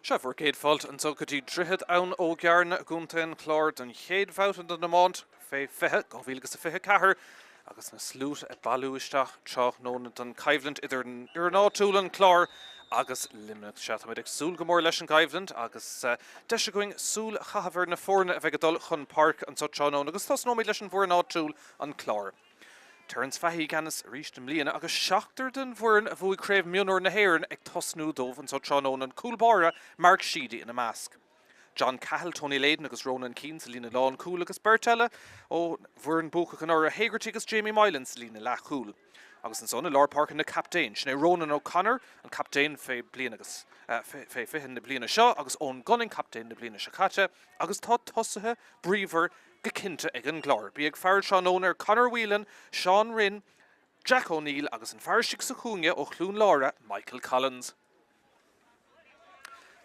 Sea, bhur gcéad fáilte anseo go dtí Droichead Abhann Ó gCearna i gContae an Chláir don chéad bhabhta den iomáint fé 20, 2024 agus na sluaite ag bailiú isteach tráthnóna don choimhlint idir an fhoireann áitiúil, an Clár agus Luimneach. Sea, táimid ag súil go mór leis an gcoimhlint agus deis againn súil a chaitheamh ar na foirne a bheidh ag dul chun páirce anseo tráthnóna agus tosnóimid leis an bhfoireann áitiúil, an Clár. Terence Fahy i gceannas arís i mbliana agus seachtar den bhfoireann a bhuaigh Craobh Mionúr na hÉireann ag tosnú dóibh anseo tráthnóna, an cúl báire Mark Sheedy ina measc. John Cahill, Tony Leyden agus Ronan Keane sa líne lánchúil agus beirt eile ón bhfoireann buacach anuraidh, Hegarty agus Jamie Moylan sa líne leathchúil. Agus ansan i lár páirce na captaein, sin é Ronan O'Connor, an captaen fé bliain agus fé 20 na bliana seo agus Eoin Gunning, captaen na bliana seo caite agus tá tosaithe bríomhar go cinnte ag an gClár. Bí ag faire tráthnóna ar Conor Whelan, Seán Rynne, Jack O'Neill agus an fear istigh sa chúinne ó Chluain Lára, Michael Collins.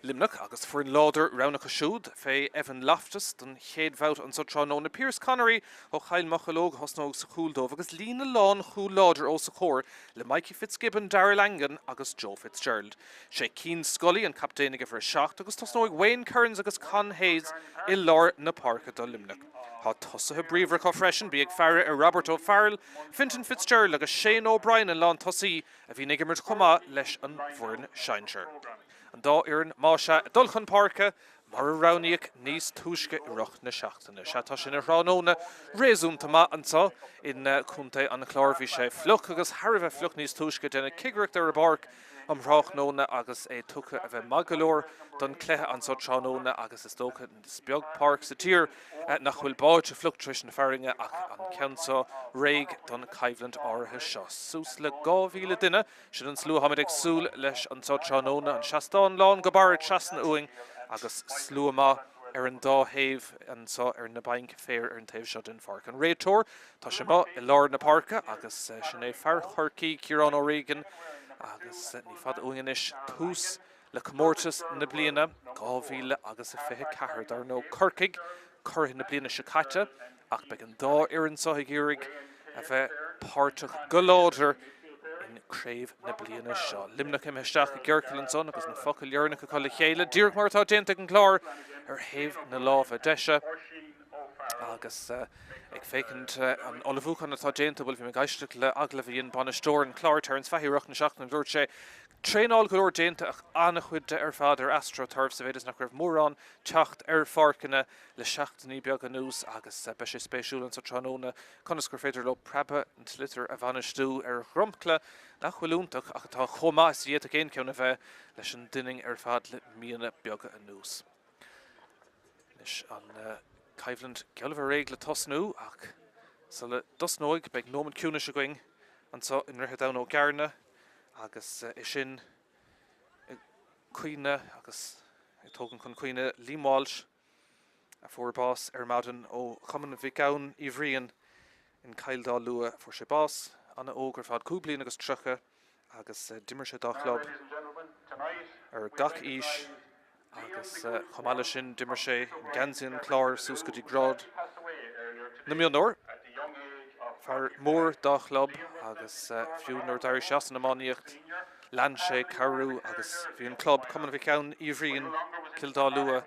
Luimneach agus foireann láidir roghnaithe acu siúd fé Evan Loftus don chéad bhabhta anseo tráthnóna. Pearse Connery ó Chill Mocheallóg a thosnóidh sa chúl dóibh agus líne lánchúil láidir os a chomhair le Mikey Fitzgibbon, Darragh Langan agus Joe Fitzgerald. Sé Cian Scully an captaen ag uimhir 7 agus tosnóidh Wayne Kearns agus Con Hayes i lár na páirce do Luimneach. Tá tosaithe bríomhara acu freisin, bí ag faire ar Robert O'Farrell, Fintan Fitzgerald agus Shane O'Brien an lántosaí a bhíonn ag imirt chomh maith leis an bhfoireann sinsear. An dá fhoireann, más ea, ag dul chun páirce mar a roghnaíodh níos túisce i rith na seachtaine. Sea, tá sé ina thráthnóna réasúnta maith anseo in Contae an Chláir. Bhí sé fliuch agus thar a bheith fliuch níos túisce. Déanadh cigireacht ar an bpáirc um thráthnóna agus é tugtha a bheith maith go leor don chluiche anseo tráthnóna agus is dócha is beag páirc sa tír nach bhfuil báite fliuch tar éis na fearthainne ach an ceann seo réidh don choimhlint áirithe seo. Suas le 2,000 duine Sin an slua atáimid ag súil leis anseo tráthnóna, an seastán lán go barra trasna uainn agus slua maith ar an dá thaobh anseo ar na bainc féir ar an taobh seo den pháirc. An réiteoir, tá sé amuigh i lár na páirce agus sin é fear Chorcaí, Ciarán O'Regan agus ní fada uainn anois tús le comórtas na bliana 2024. Dar ndóigh Corcaigh, curaidh na bliana seo caite ach beidh an dá fhoireann seo ag iarraidh a bheith páirteach go láidir in craobh na bliana seo. Luimneach imithe isteach i gciorcal ansan agus na focail dheireanacha acu le chéile, díreach mar atá déanta ag an gClár ar thaobh na láimhe deise agus ag féachaint an ullmhúchán atá déanta, bhuel bhí mé ag éisteacht le agallamh a dhein bainisteoir an Chláir, Terence Fahy, i rith na seachtaine, dúirt sé Traenáil go leor déanta ach an-chuid de ar fad ar AstroTurf sa mhéid is nach raibh mórán teacht ar pháirceanna le seachtainí beaga anuas agus beidh sé spéisiúil anso tráthnóna conas gur féidir leo preabadh an tsliotair a bhainistiú ar dhromchla nach bhfuil iontach ach atá chomh maith is a d'fhéadfadh aon cheann a bheith leis an doineann ar fad le míonna beaga anuas. Anois an choimhlint geall le bheith réidh le tosnú ach sula dtosnóidh beidh nóiméad ciúnais againn anso i nDroichead Abhann Ó gCearna. agus é sin i gcuimhne agus ag tógaint chun cuimhne Liam Walsh a fuair bás ar maidin ó Chumann Mhic Gabhann Uí Bhriain in Cill Dá Lua. Fuair sé bás an-óg ar fad, 5 bliana agus 30 agus d'imir sé dá chlub ar gach aois. Agus chomh maith leis sin d'imir sé i ngeansaí an Chláir suas go dtí grád na mionúr. Fear mór dá chlub agus fiú nuair a d'éirigh sé as an iománaíocht lean sé ag cabhrú agus bhí an club, Cumann Mhic Gabhann Uí Bhriain, Cill Dá Lua,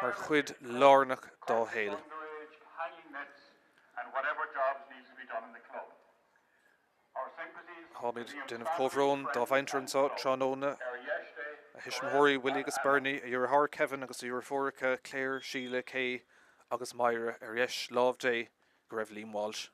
mar chuid lárnach dá shaol. Táimid ag déanamh comhbhrón dá mhuintir anseo tráthnóna, a thuismitheoirí Willie agus Bernie, a dheartháir Kevin agus a dheirfiúracha Claire, Síle, Kay agus Máire. Ar dheis lámh Dé go raibh Liam Walsh.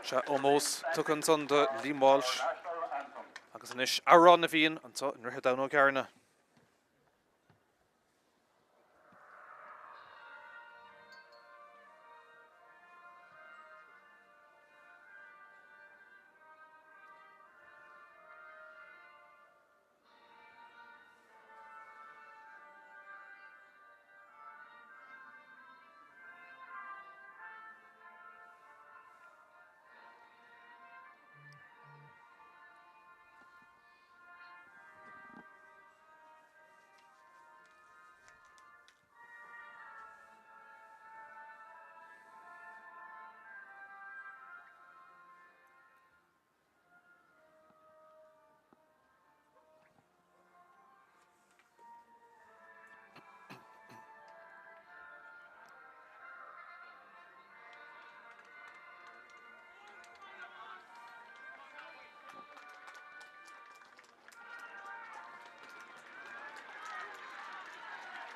Sea, ómós tugtha ansan do Liam Walsh agus anois Amhrán na bhFiann anseo i nDroichead Abhann Ó gCearna.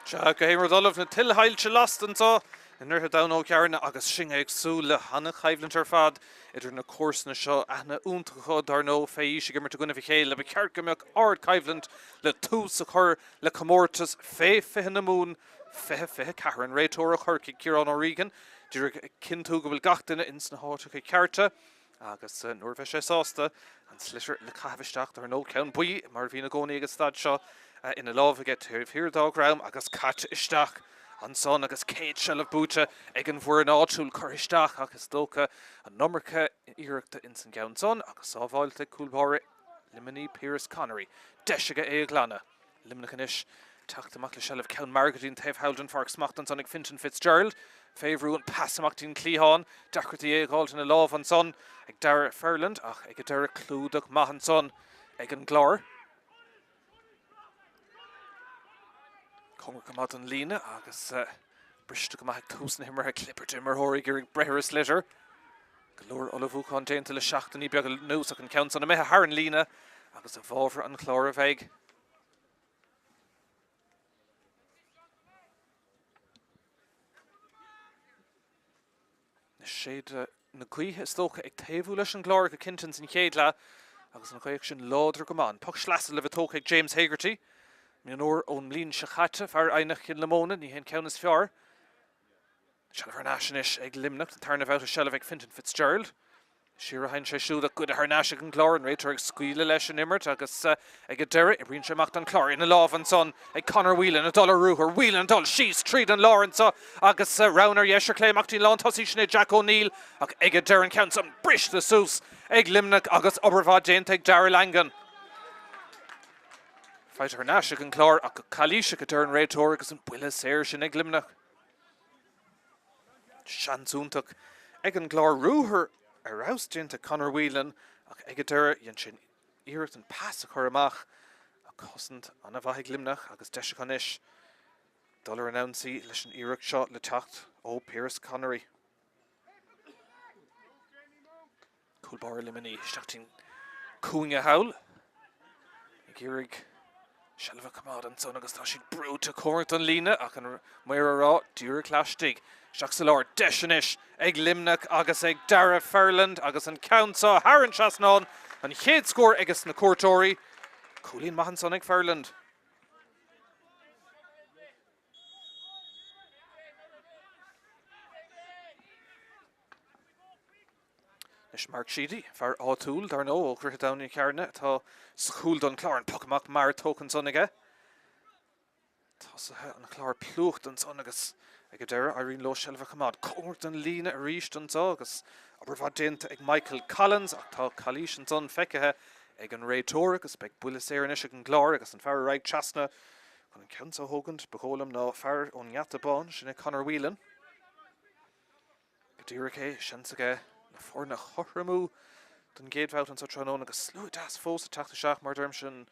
Sea, gach aon rud ullamh, na tuilsoilse lasta anseo i nDroichead Abhann Ó gCearna agus sinn ag súil le han-choimhlint ar fad idir na comharsana seo. Aithne iontach acu, dar ndóigh, fé aois ag imirt i gcoinnibh a chéile. Ba cheart go mbeadh ardchoimhlint le tús a chur le comórtas fé 20 na Mumhan 2024. An réiteoir ó Chorcaigh, Ciarán O'Regan, díreach ag cinntiú go bhfuil gach duine ins na háiteacha cearta. Agus nuair a bheidh sé sásta, an sliotar le caitheamh isteach, dar ndóigh, ceann buí, mar a bhíonn i gcónaí ag an staid seo, ina lámh aige taobh thiar dá dhrom agus caite isteach ansan agus céad seilbh buaite ag an bhfoireann áitiúil, curtha isteach ach is dócha an iomarca iarrachta ins an gceann san agus sábháilte ag cúl báire Luimnigh Piaras Connery. Deis aige é a ghlanadh. Luimneach anois teacht amach le seilbh, ceann mear go dtí an taobh thall den pháirc, smacht ansan ag Fintan Fitzgerald. Fé bhrú an pas amach dtí an cliathán, deacrachtaí é a dh'fháilt ina lámh ansan ag Darragh Ferland ach ag an deireadh clúdach maith ansan ag an gClár. Cóngarach go maith don líne agus briste go maith ag tús na himeartha, clibirt imreoirí ag iarraidh breith ar an sliotar. Go leor ullmhúchán déanta le seachtainí beaga anuas ach an ceann san imithe thar an líne agus i bhfabhar an Chláir a bheidh. Na séideadh na gaoithe is dócha ag taobhú leis an gClár go cinnte ins an chéad leath agus an ghaoth sin láidir go maith. An poc sleasa le bheith tógtha ag James Hegarty, mionúr ón mbliain seo chaite, fear Eidhneach Chinn na Móna, ní hé an ceann is fearr. Seilbh thar n-ais anois ag Luimneach, an tarna bhabhta seilbh ag Fintan Fitzgerald. Siar a théann sé siúd ach goidte thar n-ais ag an gClár, an réiteoir ag scaoileadh leis an imirt agus ag an deireadh oibríonn sé amach don Chlár. Ina lámh ansan ag Conor Whelan ag dul ar ruathar, Whelan ag dul síos tríd an lár anso agus rogha ar dheis ar chlé amach dtí an lántosaí sin é Jack O'Neill ach ag an deireadh an ceann san briste suas ag Luimneach agus obair mhaith déanta ag Darragh Langan. Faighte thar n-ais ag an gClár ach go calaoiseach a deir an réiteoir agus an buille saor sin ag Luimneach. Seans iontach ag an gClár ruathar ar fheabhas déanta ag Conor Whelan ach ag an deireadh dhein sé iarracht an pas a chur amach ach cosaint an-mhaith ag Luimneach agus deis acu anois dul ar an ionsaí leis an iarracht seo le teacht ó Piaras Connery. Cúl báire Luimnigh isteach dtí'n cúinne thall ag iarraidh seilbh a choimeád ansan agus tá siad brúite cóngarach don líne ach an maor ag rá díreach laistigh. Isteach sa lár, deis anois ag Luimneach agus ag Darragh Ferland agus an ceann seo thar an trasnán, an chéad scór aiges na cuairteoirí. Cúilín maith ansan ag Ferland. Anois Mark Sheedy, fear áitiúil, dar ndóigh, ó Dhroichead Abhainn na Cearna, atá sa chúl don Chlár. An poc amach mear tógtha ansan aige. Tosaithe an Chláir plúchta ansan agus ag an deireadh éiríonn leo seilbh a choimeád. Cóngarach don líne arís anso agus obair mhaith déanta ag Michael Collins ach tá calaois ansan feicthe ag an réiteoir agus beidh buille saor anois ag an gClár agus an fear a raghaidh trasna chun an ceann so a thógaint, ba dhóigh liom, ná fear ón nGeata Bán, sin é Conor Whelan. Go díreach é, seans aige na foirne a chothromú don gcéad bhabhta anseo tráthnóna agus slua deas fós ag teacht isteach, mar a deirimse, an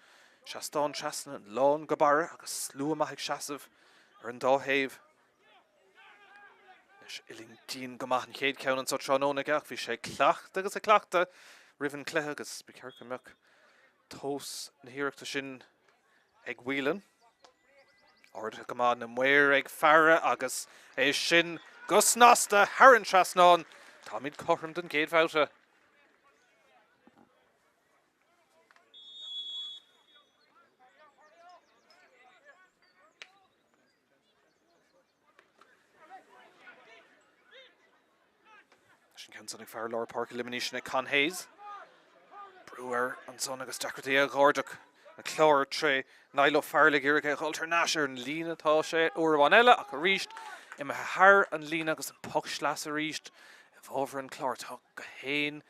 seastán trasna lán go barra agus slua maith ag seasamh ar an dá thaobh. Anois uillinn dian go maith an chéad cheann anseo tráthnóna aige ach bhí sé ag cleachtadh agus ag cleachtadh roimh an chluiche agus ba cheart go mbeadh tomhas na hiarrachta sin ag Whelan. Ardaithe go maith, na maoir ag faire agus é sin go snasta thar an trasnán. Táimid cothrom don gcéad bhabhta. Sin ceann san ag fear lár páirce Luimnigh sin é Con Hayes. Brú air ansan agus deacrachtaí a dh'ardach an clár tré Niall O'Farrell ag iarraidh é a dhul thar n-ais ar an líne atá sé uair amháin eile ach arís imithe thar an líne agus an poc sleasa arís i bhfabhar an Chláir. Tá gach aon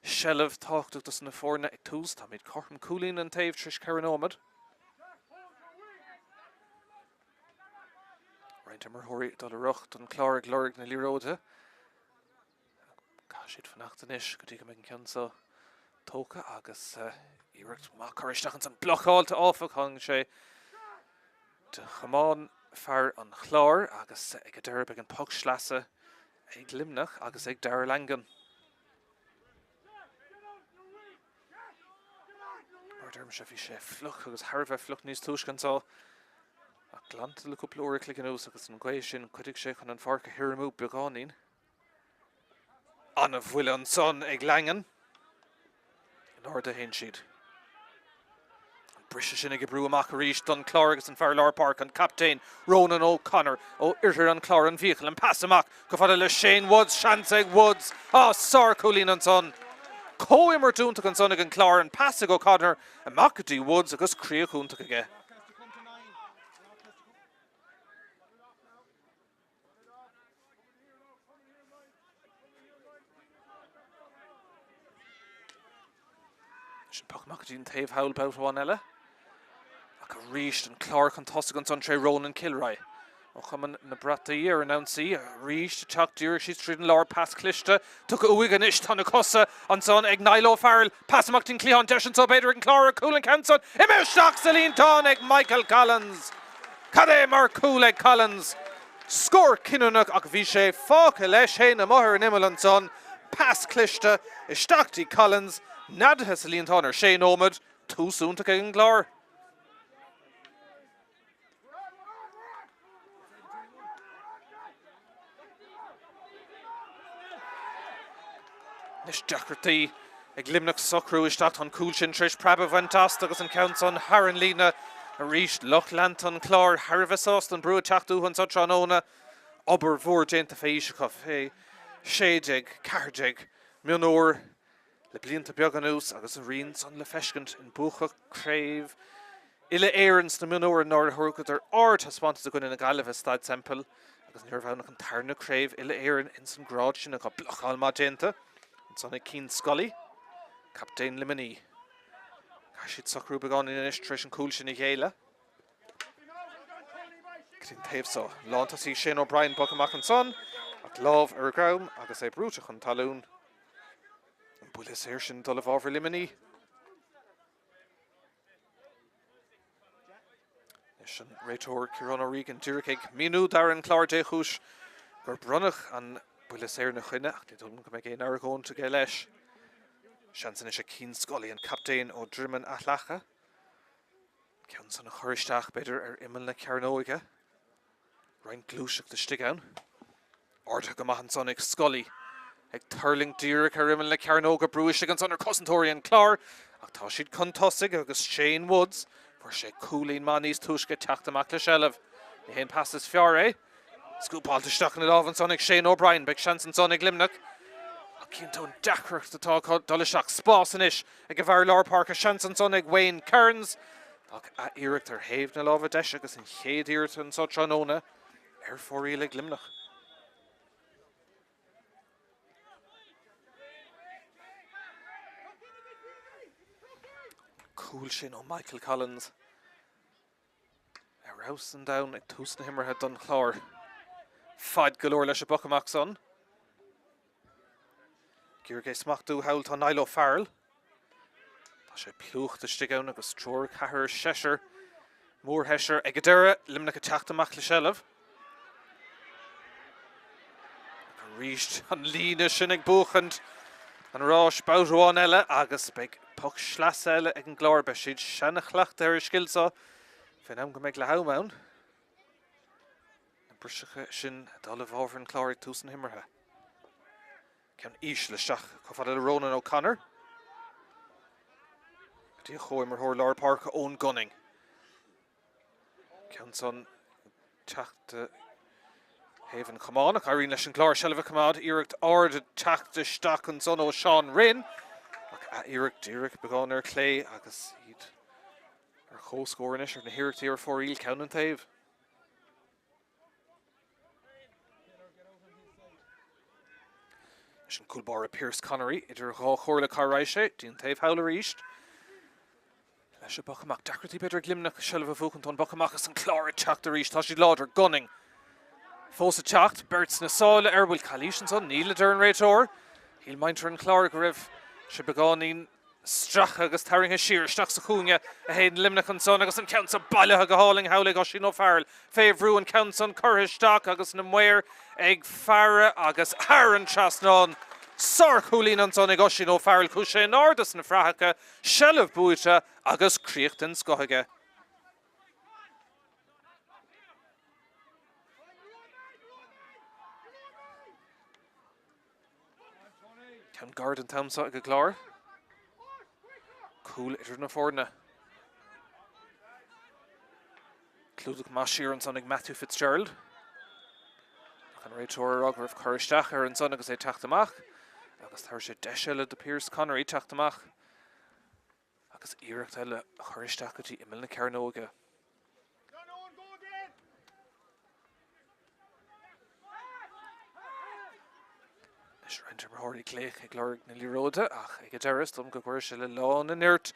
seilbh tábhachtach dos na foirne ag tús. Táimid cothrom cúilín an taobh tar éis 4 nóiméad. Roinnt imreoirí ag dul ar rith don Chlár ag lorg na liathróide. Caithfidh siad fanacht anois go dtí go mbeidh an ceann seo tógtha agus iarracht maith curtha isteach ansan. Blocáilte áfach, tháinig sé de chamán fear an Chláir agus ag an deireadh beidh an poc sleasa ag Luimneach agus ag Darragh Langan. Mar a deirimse, bhí sé fliuch agus thar a bheith fliuch níos túisce anseo. Ach glanta le cúpla uair a chloig anuas agus an ghaoth sin, chuidigh sé chun an pháirc a thirimú beagáinín. An-bhuille ansan ag Langan. In airde a théann siad. An briseadh sin ag oibriú amach arís don Chlár agus an fear lár páirce, an captaen Ronan O'Connor ó oirthear an Chláir, an Mhíchil, an pas amach chomh fada le Shane Woods, seans ag Woods, á, sárchúilín ansan! Comhimirt iontach ansan ag an Clár, an pas ag O'Connor amach go dtí Woods agus críoch iontach aige. Sin poc amach go dtí an taobh thall babhta amháin eile. Ach arís an Clár chun tosaigh ansan tré Ronan Kilroy. Ó Chumann na Brataí ar an ionsaí arís ag teacht díreach síos tríd an lár, pas cliste tugtha uaidh anois. Tá na cosa ansan ag Niall O'Farrell. Pas amach dtí'n cliathán deis anso b'fhéidir ag an Clár ar cúl an ceann san. Imithe isteach sa líontán ag Michael Collins. Cad é mar cúl ag Collins! Scór cinniúnach ach bhí sé fágtha leis féin amuigh ar an imeall ansan. Pas cliste isteach dtí Collins, neadaithe sa líontán ar sé nóiméad. Tús iontach ag an gClár. Anois deacrachtaí ag Luimneach socrú isteach. Tá an cúl sin tar éis preab a bhaint astu agus an ceann san thar an líne arís. Lucht leanta an Chláir thar a bheith sásta an brú ag teacht uathu anso tráthnóna. Obair mhór déanta fé aois acu, fé 16, 14 mionúr le blianta beaga anuas agus a rian san le feiscint in buacach craobh Uile-Éireann sna mionúir nuair a thugadar ardtaispeántas i gcoinne na Gaillimhe i Staid Semple agus ní raibh ann ach an tarna craobh Uile-Éireann ins an grád sin acu. Blocáil maith déanta ansan ag Cian Scully, captaen Luimnigh. Caithfidh siad socrú beagáinín anois tar éis an cúl sin a ghéilleadh. Go dtí an taobh so. Lántosaí Shane O'Brien bogtha amach ansan ach lámh ar a dhroim agus é brúite chun talún. An buille saor sin ag dul i bhfabhar Luimnigh. Anois an réiteoir Ciarán O'Regan díreach ag míniú d'fhear an Chláir dé chúis gur bronnadh an buille saor ina choinne ach ní dóigh liom go mbeidh aon argóint aige leis. Seans anois ag Cian Scully, an captaen ó Droim an Athleaca, ceann san a chur isteach b'fhéidir ar imeall na cearnóige. Roinnt gluaiseacht istigh ann. Ardaithe go maith ansan ag Scully. Ag tuirlingt díreach ar imeall na cearnóige, brú istigh ansan ar cosantóirí an Chláir ach tá siad chun tosaigh agus Shane Woods, fuair sé cúilín maith níos túisce ag teacht amach le seilbh. Ní hé an pas is fearr é. Scúpáilte isteach ina lámh ansan ag Shane O'Brien. Beidh seans ansan ag Luimneach. Ach cíonn tú an deacracht atá acu dul isteach. Spás anois ag an bhfear lár páirce. Seans ansan ag Wayne Kearns. Ach a iarracht ar thaobh na láimhe deise agus an chéad iarracht anso tráthnóna ar fóraoil ag Luimneach. Cúl sin ó Michael Collins ar fheabhas an domhan ag tús na himeartha don Chlár. Fad go leor leis an bpoc amach san. Ag iarraidh é smachtú thall tá Niall O'Farrell. Tá sé plúchta istigh ann agus triúr, ceathrar, seisear, mórsheisear ag an deireadh. Luimneach ag teacht amach le seilbh. Arís an líne sin ag buachaint an ráis babhta amháin eile agus beidh poc sleasa eile ag an gClár. Beidh siad seanchleachtaithe ar an scil seo fén am go mbeidh leath am ann. Na briseacha sin ag dul i bhfabhar an Chláir ag tús na himeartha. Ceann íseal isteach chomh fada le Ronan O'Connor. Go dtí a chomhimreoir lár páirce Eoin Gunning. Ceann san teacht de thaobh an chamáin ach éiríonn leis an gClár seilbh a choimeád. Iarracht ard ag teacht isteach ansan ó Seán Rynne ach a iarracht díreach beagán ar clé agus iad ar comhscór anois ar na hiarrachtaí ar fóraoil ceann an taobh. Leis an cúl báire Pearse Connery idir dhá chomhairle cá raghaidh sé, dtí an taobh thall arís. Leis an bpoc amach. Deacrachtaí b'fhéidir ag Luimneach seilbh a bhuachan. Tá an poc amach is an Clár ag teacht arís. Tá siad láidir. Gunning fós ag teacht. Beirt sna sála air. Bhfuil calaois ansan? Níl, a deir an réiteoir. Shíl muintir an Chláir go raibh sé beagáinín Stractha agus tarraingthe siar isteach sa chúinne a théann Luimneach ansan agus an ceann san bailithe go hálainn thall ag Oisín O'Farrell fé bhrú, an ceann san curtha isteach agus na maoir ag faire agus thar an trasnán. Sárchúilín ansan ag Oisín O'Farrell, chuaigh sé in airde sna fraitheacha, seilbh buaite agus críoch den scoth aige. Ceann gairid an t-am seo ag an gClár. Cúl idir na foirne. Clúdach maith siar ansan ag Matthew Fitzgerald. Ach an réiteoir ag rá go raibh cur isteach air ansan agus é ag teacht amach. Agus tabharfaidh sé deis eile do Pierce Connery teacht amach agus iarracht eile a chur isteach go dtí imeall na cearnóige. Anois roinnt imreoirí ag glaoch ag lorg na liathróide ach ag an deireadh is dóigh liom go gcuirfidh sé le lán a nirt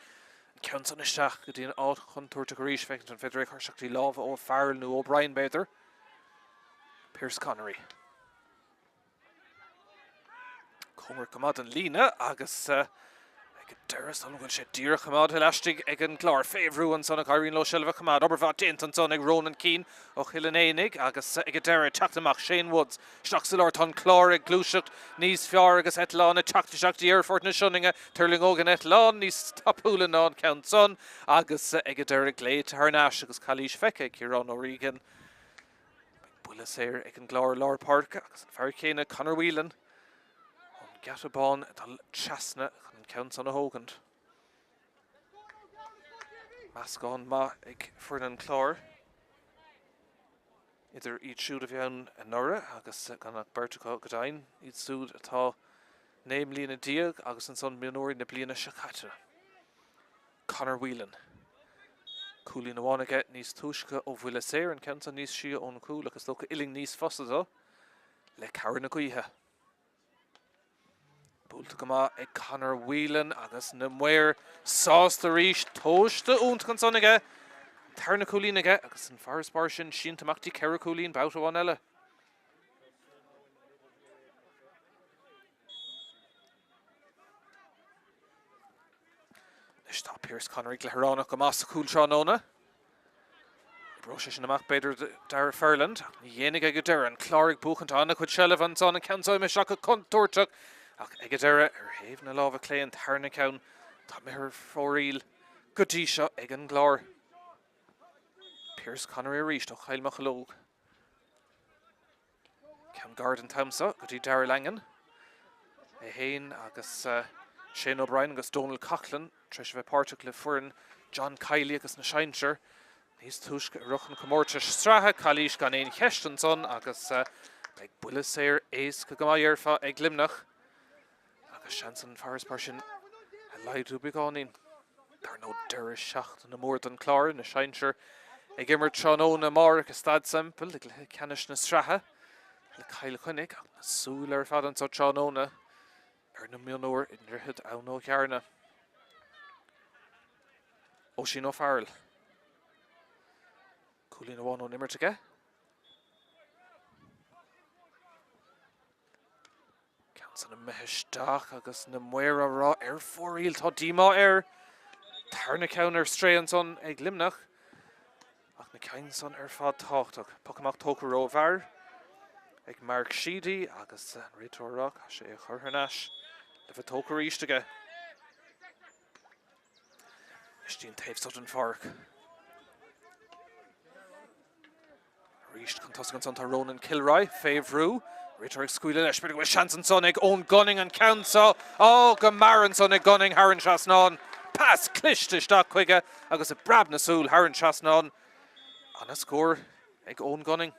an ceann san isteach go dtí an áit chontúirteach arís féachaint an féidir é a chur isteach dtí lámha O'Farrell nó O'Brien b'fhéidir. Pierce Connery. Cóngarach go maith don líne agus ag an deireadh is dóigh liom go bhfuil sé díreach coimeádta laistigh ag an gClár. Fé bhrú ansan ach éiríonn leo seilbh a choimeád. Obair mhaith déanta ansan ag Ronan Keane ó Chill an Éanaigh agus ag an deireadh teacht amach Shane Woods isteach sa lár. Tá an Clár ag gluaiseacht níos fearr agus eitleán ag teacht isteach dtí aerfort na Sionainne. Tuirlingeoidh an eitleán níos tapúla ná an ceann san agus ag an deireadh glaoite thar n-ais agus calaois feicthe ag Ciarán O'Regan. Beidh buille saor ag an gClár i lár páirce agus an fear céanna, Conor Whelan, ón Geata Bán ag dul trasna chun an ceann san a thógaint. Meascán maith ag foireann an Chláir idir iad siúd a bhí ann anuraidh agus gan ach beirt acu go deimhin, iad siúd atá 19 mbliana agus ansan mionúirí na bliana seo caite. Conor Whelan. Cúilín amháin aige níos túisce ó bhuille saor, an ceann san níos sia ón gcúl ach is dócha uillinn níos fusa dó le cabhair na gaoithe. Buailte go maith ag Conor Whelan agus na maoir sásta arís. Tomhaiste iontach ansan aige. An tarna cúilín aige agus an farasbarr sin sínte amach dtí 4 chúilín babhta amháin eile. Anois tá Pierce Connery cluichearánach go maith sa chúl tráthnóna. Oibreoidh sé sin amach b'fhéidir do Darragh Ferland. Ní dhéanfaidh ag an deireadh. An Clár ag buachaint an-chuid seilbhe ansan. An ceann seo imithe isteach go contúirteach ach ag an deireadh ar thaobh na láimhe clé an tarna ceann. Tá imithe ar fóraoil go dtí seo ag an gClár. Pierce Connery arís ó Chill Mocheallóg. Ceann gairid an t-am seo go dtí Darragh Langan. É féin agus Shane O'Brien agus Donal Coughlan tar éis a bheith páirteach le foireann John Kiely agus na sinsir níos túisce i rith an chomórtais sraithe. Calaois gan aon cheist ansan agus beidh buille saor éasca go maith déarfá ag Luimneach. Agus seans an farasbarr sin a laghdú beagáinín. Dar ndóigh deireadh seachtaine mór don Chlár, na sinsir ag imirt tráthnóna amárach i Staid Semple i gcluiche ceannais na sraithe le Cill Chainnigh ach na súile ar fad anseo tráthnóna ar na mionúir i nDroichead Abhann Ó gCearna. Oisín O'Farrell. Cúilín amháin ón imirt aige. Ceann san imithe isteach agus na maoir á rá ar fóraoil. Tá díomá air. Tarna ceann ar strae ansan ag Luimneach. Ach na cinn san ar fad tábhachtach. Poc amach tógtha rómhear ag Mark Sheedy agus an réiteoir ag rá caithfidh sé é a chur thar n-ais le bheith tógtha arís aige. Anois dtí an taobh so den pháirc. Arís chun tosaigh ansan tá Ronan Kilroy fé bhrú. Réiteoir ag scaoileadh leis. B'fhéidir go bhfuil seans ansan ag Eoin Gunning an ceann seo. Á, go mear ansan ag Gunning thar an trasnán. Pas cliste isteach chuige agus i bpreab na súl thar an trasnán. Ana-scór ag Eoin Gunning.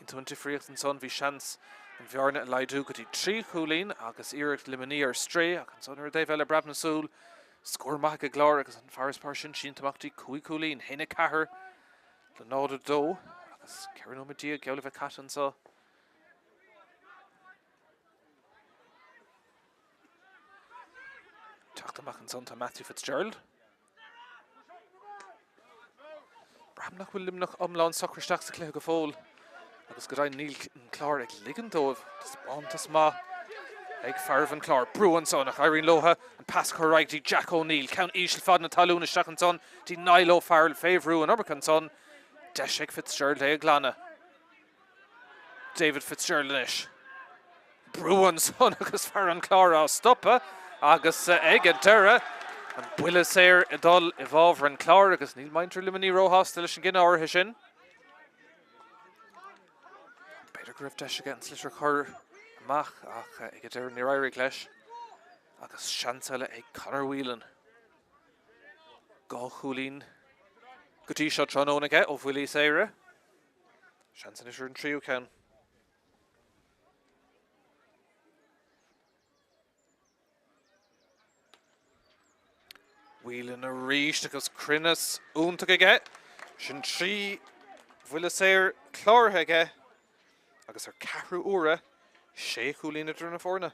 Cíonn tú an difríocht ansan, bhí seans an bhearna a laghdú go dtí 3 chúilín agus iarracht Luimnigh ar strae ach ansan ar an dtaobh eile i bpreab na súl, scór maith ag an gClár agus an farasbarr sin sínte amach go dtí 5 chúilín, 1-4 le 0-2 agus 14 nóiméad geall le bheith caite anseo. Teacht amach ansan tá Matthew Fitzgerald. Braithim nach bhfuil Luimneach iomlán socair isteach sa chluiche go fóill agus go deimhin níl an Clár ag ligean dóibh. Taispeántas maith ag fearaibh an Chláir. Brú ansan ach éiríonn leo an pas a chur ar aghaidh dtí Jack O'Neill. Ceann íseal fad na talún isteach ansan dtí Niall O'Farrell fé bhrú an iomarca ansan. Deis ag Fitzgerald é a ghlanadh. David Fitzgerald anois. Brú ansan agus fear an Chláir á stopadh agus ag an deireadh an buille saor ag dul i bhfabhar an Chláir agus níl muintir Luimnigh róshásta leis an gcinneadh áirithe sin. go raibh deis aige an sliotar a chur amach ach ag an deireadh níor éirigh leis agus seans eile ag Conor Whelan. 2 chúilín go dtí seo tráthnóna aige ó bhuillí saora. Seans anois ar an tríú ceann. Whelan arís agus cruinneas iontach aige. Sin 3 bhuille saor cláraithe aige agus ar ceathrú uaire, sé chúilín idir na foirne.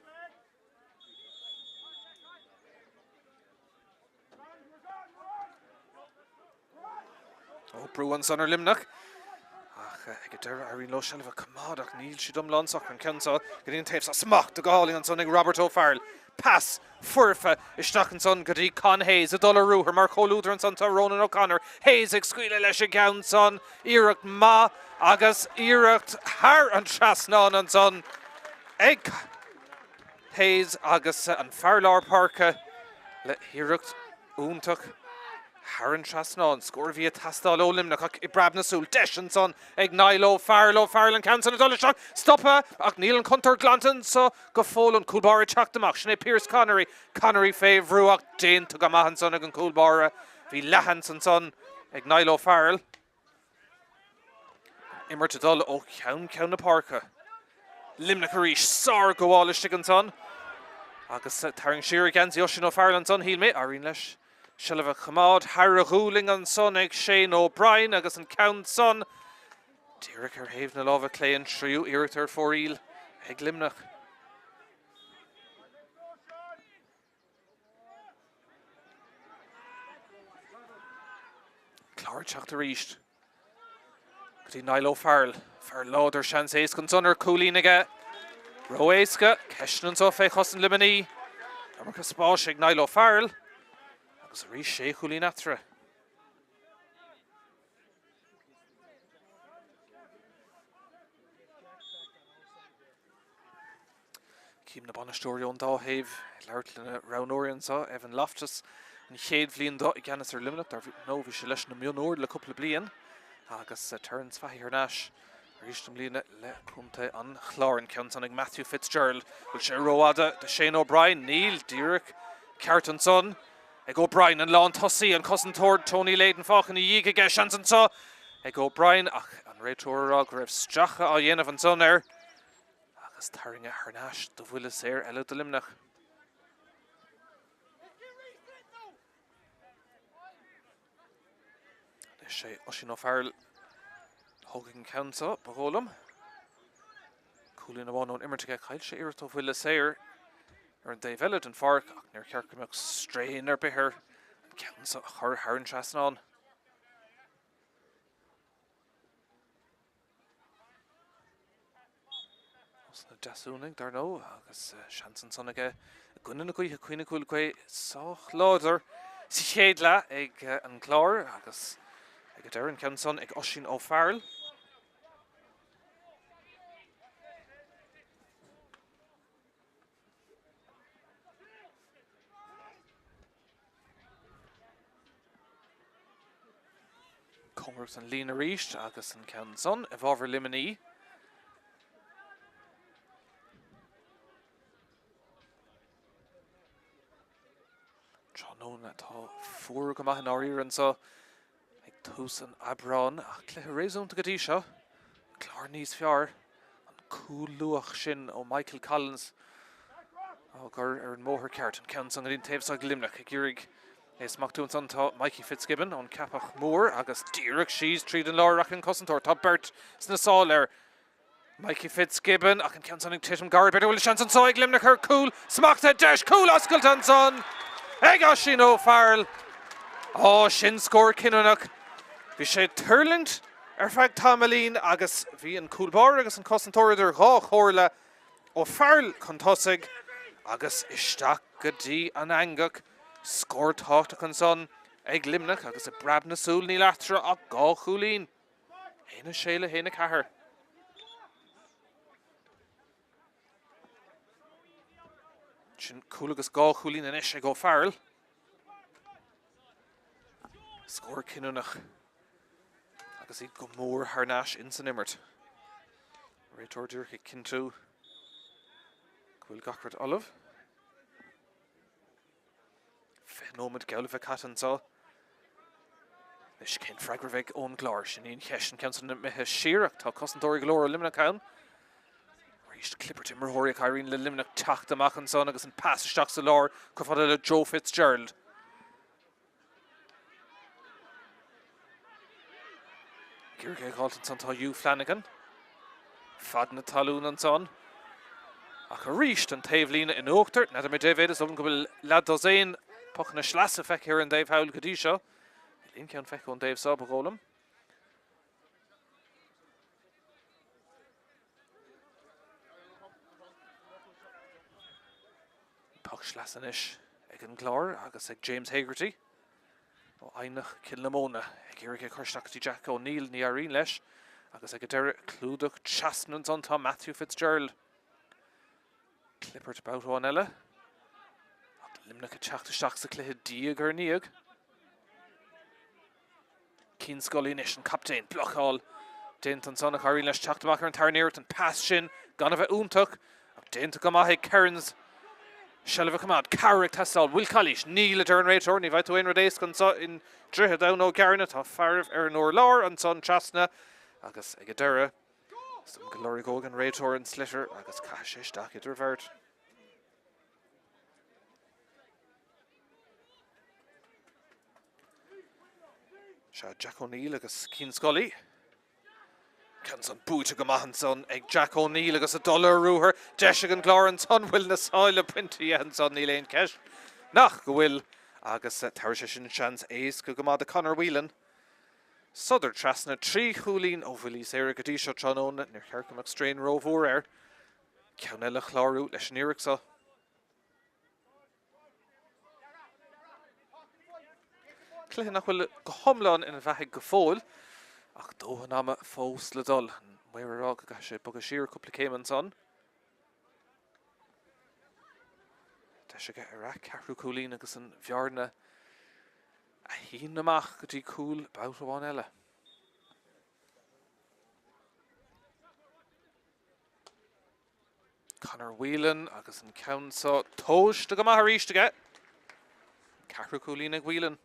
Ó, brú ansan ar Luimneach. Ach ag an deireadh éiríonn leo seilbh a choimeád ach níl siad iomlán socair. An ceann seo go dtí an taobh seo. Smachta go hálainn ansan ag Robert O'Farrell. Pas foirfe isteach ansan go dtí Con Hayes ag dul ar ruathar mar chomhluadar ansan tá Ronan O'Connor. Hayes ag scaoileadh leis an gceann san. Iarracht maith agus iarracht thar an trasnán ansan ag Hayes agus an fear lár páirce le hiarracht iontach thar an trasnán. Scór a bhí ag teastáil ó Luimneach ach i bpreab na súl, deis ansan ag Niall O'Farrell. O'Farrell an ceann san ag dul isteach, stoptha ach níl an chontúirt glanta anso go fóill. An cúl báire ag teacht amach, sin é Pearse Connery. Connery fé bhrú ach déanta go maith ansan ag an gcúl báire. Bhí leathsheans ansan ag Niall O'Farrell. Imirt ag dul ó cheann ceann na páirce. Luimneach arís, sárghabháil istigh ansan agus tarraingt siar ar gheansaí Oisín O'Farrell ansan, shíl mé. Éiríonn leis seilbh a choimeád thar a ghualainn ansan ag Shane O'Brien agus an ceann san díreach ar thaobh na láimhe clé, an tríú iarracht ar fóraoil ag Luimneach. Clár ag teacht arís go dtí Niall O'Farrell. Fear láidir seans éasca ansan ar chúilín aige. Ró-éasca. Ceisteanna anso fé chosaint Luimnigh. Iomarca spáis ag Niall O'Farrell. Agus arís sé chúilín eatarthu. Cím na bainisteoirí ón dá thaobh ag labhairt lena roghnóirí anseo, Evan Loftus, an chéad bhliain dó i gceannas ar Luimneach, dar ndóigh bhí sé leis na mionúir le cúpla bliain, agus Terence Fahy thar n-ais arís i mbliana le contae an Chláir. An ceann san ag Matthew Fitzgerald, bhfuil sé rófhada do Shane O'Brien? Níl, díreach ceart ansan ag O'Brien, an lántosaí, an cosantóir Tony Leyden fágtha ina dhiaidh aige, seans anseo ag O'Brien ach an réiteoir ag rá go raibh stracadh á dhéanamh ansan air. Agus tarraingthe thar n-ais do bhuille saor eile do Luimneach. Anois é Oisín O'Farrell a thógfaidh an ceann seo, ba dhóigh liom. Cúilín amháin ón imirt aige, chaill sé iarracht ó bhuille saor ar an dtaobh eile den pháirc ach níor cheart go mbeadh strain ar bith air an ceann seo a chur thar an trasnán. Ós na Deasúnaigh, dar ndóigh, agus seans ansan aige i gcoinne na gaoithe. Cuimhnigh go bhfuil gaoth sách láidir sa chéad leath ag an gClár agus ag an deireadh an ceann san ag Oisín O'Farrell. Cóngarach don líne arís agus an ceann san i bhfabhar Luimnigh. Tráthnóna atá fuar go maith i ndáiríre anseo. Ag tús an Aibreáin, ach cluiche réasúnta go dtí seo. An Clár níos fearr. An cúl luath sin ó Michael Collins á gcur ar an mbóthar ceart. An ceann san go dtí an taobh seo ag Luimneach ag iarraidh é a smachtú ansan tá Mikey Fitzgibbon ón Ceapach Mór agus díreach síos tríd an lár a rachaidh an cosantóir. Tá beirt sna sála air. Mikey Fitzgibbon ach an ceann san ag titim gar, b'fhéidir bhfuil seans anso ag Luimneach ar cúl smachtaithe, deis cúl oscailte ansan ag Oisín O'Farrell. Á, sin scór cinniúnach. Bhí sé ag tuirlingt ar feadh tamaillín agus bhí an cúl báire agus an cosantóir idir dhá chomhairle. O'Farrell chun tosaigh agus isteach go dtí an eangach. Scór tábhachtach ansan ag Luimneach agus i bpreab na súl níl eatarthu ach 2 chúilín. 1, 6 le 1, 4. Sin cúl agus 2 chúilín anois ag O'Farrell. Scór cinniúnach agus iad go mór thar n-ais ins an imirt. Réiteoir díreach ag cinntiú go bhfuil gach rud ullamh. 20 nóiméad geall le bheith caite anseo. Anois cén freagra a bheidh ón gClár? Sin í an cheist. An ceann san imithe siar ach tá cosantóirí go leor ó Luimneach ann. Arís clibirt imreoirí ach éiríonn le Luimneach teacht amach ansan agus an pas isteach sa lár chomh fada le Joe Fitzgerald. Ag iarraidh é a dh'fháilt ansan tá Hugh Flanagan. Fad na talún ansan. Ach arís an taobhlíne in uachtar. N'fheadar mé dé mhéad is dóigh liom go bhfuil leathdosaen pocanna sleasa feicthe ar an dtaobh thall go dtí seo. Níl aon cheann feicthe ón dtaobh seo, ba dhóigh liom. Poc sleasa anois ag an gClár agus ag James Hegarty ó Eidhneach Cill na Móna ag iarraidh é a chur isteach go dtí Jack O'Neill, ní éiríonn leis agus ag an deireadh clúdach trasna ansan tá Matthew Fitzgerald. Clibirt babhta amháin eile ach Luimneach ag teacht isteach sa chluiche diaidh ar ndiaidh. Cian Scully anois, an captaen. Blocáil déanta ansan ach éiríonn leis teacht amach ar an tarna iarracht. An pas sin gan a bheith iontach ach déanta go maith ag Kearns. Seilbh a choimeád. Cabhair ag teastáil. Bhfuil calaois? Níl, a deir an réiteoir. Ní bhfaighidh tú aon rud éasca anseo i nDroichead Abhann Ó gCearna. Tá fearaibh ar an urlár ansan trasna agus ag an deireadh, is dóigh go lorgóidh an réiteoir an sliotar agus caithfidh sé isteach idir bheirt. Sea, Jack O'Neill agus Cian Scully. Ceann san buaite go maith ansan ag Jack O'Neill agus ag dul ar ruathar. Deis ag an gClár ansan, bhfuil na sáile bainte dhe ansan, níl aon cheist nach go bhfuil agus tabharfaidh sé sin seans éasca go maith do Conor Whelan. Sodar trasna, 3 chúilín ó bhuillí saora go dtí seo tráthnóna, níor cheart go mbeadh strain rómhór air ceann eile a chlárú leis an iarracht seo. Cluiche nach bhfuil go hiomlán ina bheathaidh go fóill, ach dóthain ama fós le dul. An maor ag rá go gcaithfidh sé bogadh siar cúpla céim ansan. Deis aige ar a cheathrú cúilín agus an bhearna a shíneadh amach go dtí cúl babhta amháin eile. Conor Whelan agus an ceann seo tomhaiste go maith arís aige. Ceathrú cúilín ag Whelan.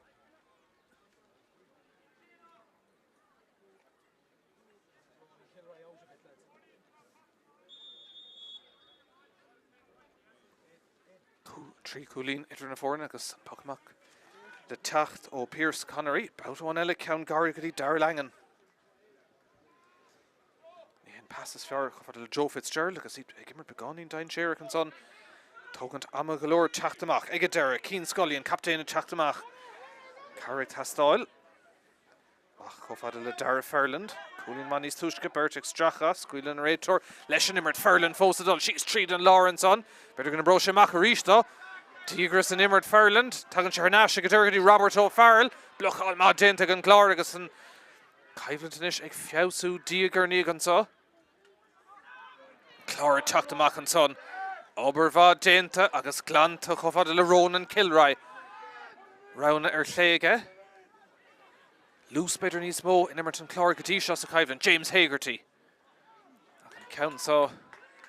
3 chúilín idir na foirne agus an poc amach le teacht ó Pearse Connery. Babhta amháin eile ceann gairid go dtí Darragh Langan. Ní hé an pas is fearr chomh fada le Joe Fitzgerald agus iad ag imirt beagáinín dainséarach ansan. Tógaint ama go leor teacht amach ag an deireadh. Cian Scully, an captaen ag teacht amach. Cabhair ag teastáil. Amach chomh fada le Darragh Ferland. Cúilín maith níos túisce, beirt ag stracadh, scaoileann an réiteoir leis an imirt. Ferland fós ag dul síos tríd an lár ansan. B'fhéidir go n-oibreoidh sé amach arís dó. Díograis san imirt Ferland. Tagann sé thar n-ais ag an deireadh go dtí Robert O'Farrell. Blocáil maith déanta ag an gClár agus an Coimhlint anois ag feabhsú diaidh ar ndiaidh anseo. Clár ag teacht amach ansan. Obair mhaith déanta agus glanta chomh fada le Ronan Kilroy. Roghanna ar chlé aige. Luas b'fhéidir níos mó in imirt an Chláir go dtí seo sa choimhlint. James Hegarty. Ach an ceann seo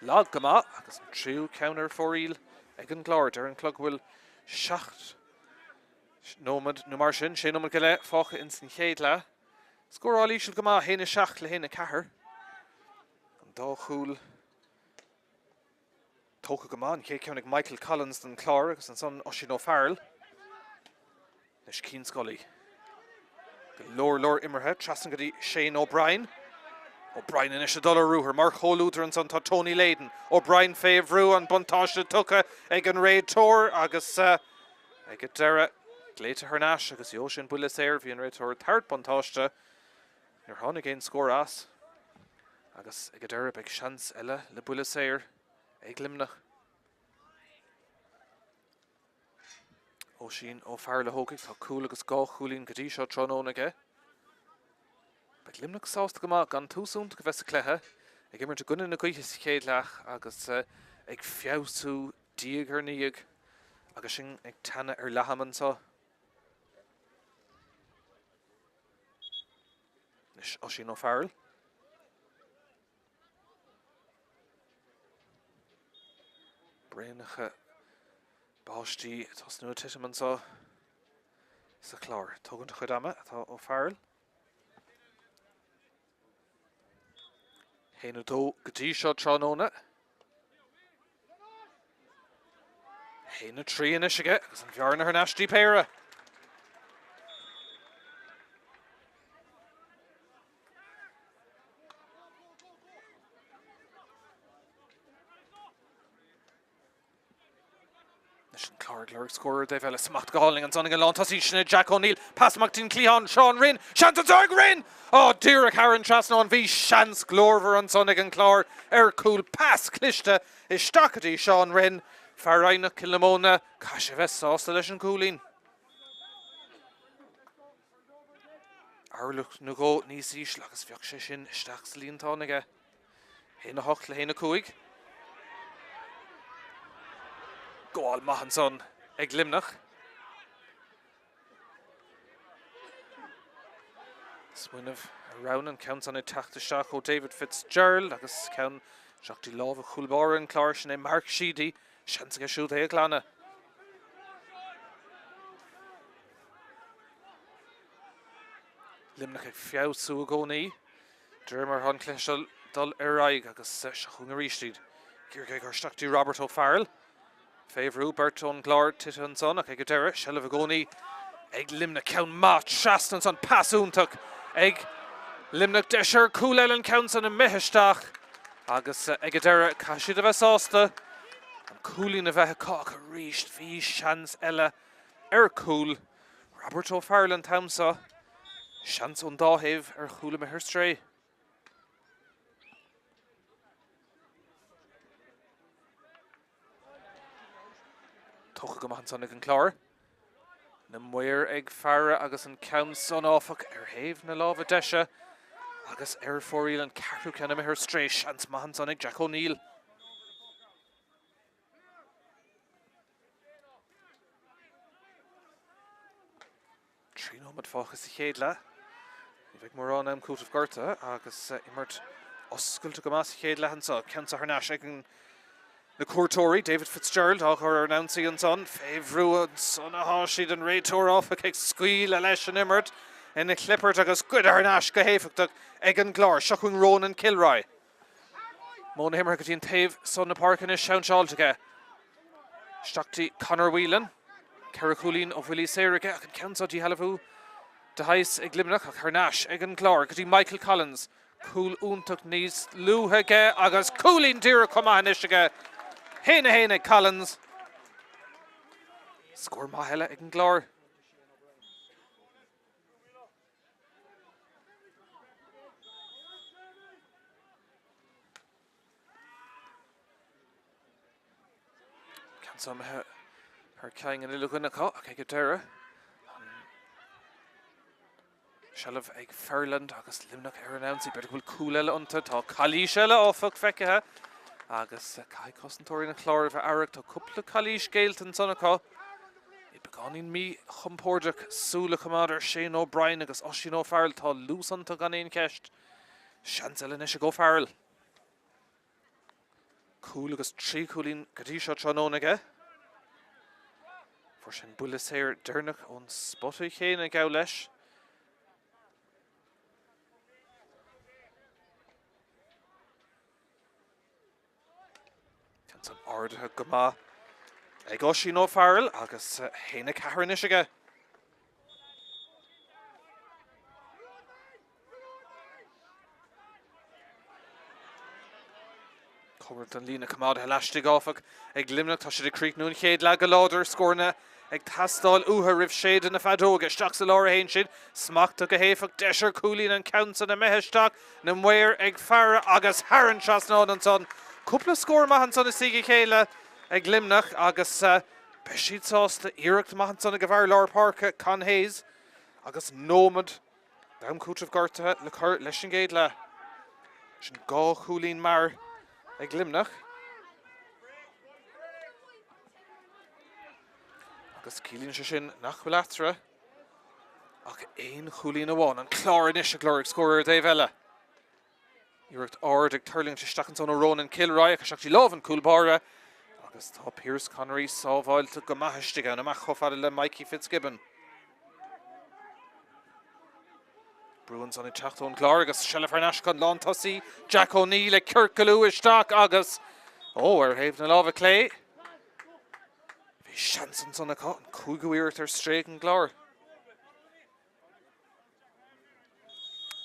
lag go maith agus an tríú ceann ar fóraoil ag an gClár. Deir an clog go bhfuil 7 nóiméad nó mar sin, sé nóiméad go leith fágtha ins an chéad leath. Scóráil íseal go maith, 1-7 le 1-4. An dá chúl tógtha go maith, an chéad ceann ag Michael Collins don Chlár agus ansan Oisín O'Farrell. Anois Cian Scully. Go leor leor imeartha trasna go dtí Shane O'Brien. O'Brien anois ag dul ar ruathar mar chomhluadar ansan tá Tony Leyden. O'Brien fé bhrú an buntáiste tugtha ag an réiteoir agus Ag an deireadh, glaoite thar n-ais agus gheobhaidh sé an buille saor, bhí an réiteoir ag tabhairt buntáiste. Níor tháinig aon scór as agus ag an deireadh beidh seans eile le buille saor ag Luimneach. Oisín O'Farrell a thógfaidh, tá cúl agus dhá chúilín go dtí seo tráthnóna aige. Beidh Luimneach sásta go maith gan tús iontach a bheith sa chluiche, ag imirt i gcoinne na gaoithe sa chéad leath agus ag feabhsú Diaidh ar ndiaidh agus sinn ag teannadh ar leath ama anseo. Anois Oisín O'Farrell. Braonacha báistí ag tosnú ag titim anseo sa Chlár. Tógaint a chuid ama atá O'Farrell. 1, 2 go dtí seo tráthnóna. 1, 3 anois aige agus an bhearna thar n-ais dtí péire. Anois an Clár ag lorg scór ar an dtaobh eile. Smacht go hálainn ansan ag an lántosaí sin é Jack O'Neill. Pas amach dtí'n cliathán, Seán Rynne. Seans anso ag Rynne! Á, díreach thar an trasnán. Bhí seans glórmhar ansan ag an Clár ar chúl. Pas cliste isteach go dtí Seán Rynne. Fear Eidhneach Cill na Móna. Caithfidh sé a bheith sásta leis an gcúilín. Orlach nó dhó níos ísle agus bheadh sé sin isteach sa líontán aige. 1, 8 le 1, 5. Gabháil maith ansan ag Luimneach. Smaoineamh ar rogha an ceann san ag teacht isteach ó David Fitzgerald agus ceann isteach dtí lámha chúl báire an Chláir, sin é Mark Sheedy. Seans aige siúd é a ghlanadh. Luimneach ag feabhsú i gcónaí. De réir mar atá an cluiche seo dul ar aghaidh agus seo chugainn arís iad. Iarraidh é a chur isteach dtí Robert O'Farrell. Fé bhrú, beirt ón gClár tite ansan ach ag an deireadh, seilbh i gcónaí ag Luimneach. Ceann maith trasna ansan, pas iontach ag Luimneach. Deis ar chúl eile an ceann san imithe isteach agus ag an deireadh caithfidh siad a bheith sásta an cúilín a bheith acu ach arís bhí seans eile ar chúl. Robert O'Farrell an t-am seo. Seans ón dá thaobh ar chúl imithe ar strae. Tógtha go maith ansan ag an Clár. Na maoir ag faire agus an ceann san áfach ar thaobh na láimhe deise agus ar fóraoil an ceathrú ceann imithe ar strae. Seans maith ansan ag Jack O'Neill. 3 nóiméad fágtha sa chéad leath. Ní bheidh mórán am cúitimh gortaithe agus imirt oscailte go maith sa chéad leath anseo. Ceann seo thar n-ais ag na cuairteoirí, David Fitzgerald á chur ar an ionsaí ansan. Fé bhrú ansan atá siad, an réiteoir áfach ag scaoileadh leis an imirt ina chlibirt agus goidte thar n-ais go héifeachtach ag an gClár. Seo chugainn Ronan Kilroy. Modh na himeartha go dtí an taobh san na páirce anois seainseáilte aige. Isteach dtí Conor Whelan. Ceithre chúilín ó bhuillí saora aige ach an ceann seo díshealbhú de shaghas ag Luimneach ach thar n-ais ag an gClár go dtí Michael Collins. Cúl iontach níos luaithe aige agus cúilín díreach chomh maith anois aige. 1-1 ag Collins. Scór maith eile ag an gClár. Ceann seo imithe thar ceann an uile dhuine acu ach ag an deireadh an seilbh ag Ferland agus Luimneach ar an ionsaí. B'fhéidir go bhfuil cúl eile iontu. Tá calaois eile áfach feicthe agus caithfidh cosantóirí an Chláir a bheith aireach. Tá cúpla calaois géillte ansan acu. Iad beagáinín míchompordach súil a choimeád ar Shane O'Brien agus Oisín O'Farrell. Tá luas iontu gan aon cheist. Seans eile anois ag O'Farrell. Cúl agus 3 chúilín go dtí seo tráthnóna aige. Fuair sé an buille saor deireanach ón spota chéanna, gabh leis. Ceann san ardaithe go maith ag Oisín O'Farrell agus 1-4 anois aige. Cóngarach don líne coimeádaithe laistigh áfach ag Luimneach. Tá siad ag críochnú an chéad leath go láidir. Scóranna ag teastáil uathu roimh séideadh na feadóige. Isteach sa lár a théann siad. Smachtaithe go héifeachtach. Deis ar chúilín an ceann san imithe isteach. Na maoir ag faire agus thar an trasnán ansan. Cúpla scór maith ansan istigh a chéile ag Luimneach agus beidh siad sásta. Iarracht maith ansan ag a bhfear lár páirce, Con Hayes, agus nóiméad d'am cúitimh gortaithe le cur leis an gcéad leath. Sin 2 chúilín mear ag Luimneach. Agus ciallaíonn sé sin nach bhfuil eatarthu ach aon chúilín amháin. An Clár anois ag lorg scór ar an dtaobh eile. Iarracht ard ag tuirlingt isteach ansan ó Ronan Kilroy ach isteach dtí lámh an cúl báire. Agus tá Pearse Connery sábháilte go maith istigh ann, amach chomh fada le Mikey Fitzgibbon. Brú ansan ag teacht ón gClár agus seilbh thar n-ais ag an lántosaí Jack O'Neill ag ciorcalú isteach agus, ó, ar thaobh na láimhe clé. Bhí seans ansan acu, an cúigiú iarracht ar strae ag an gClár.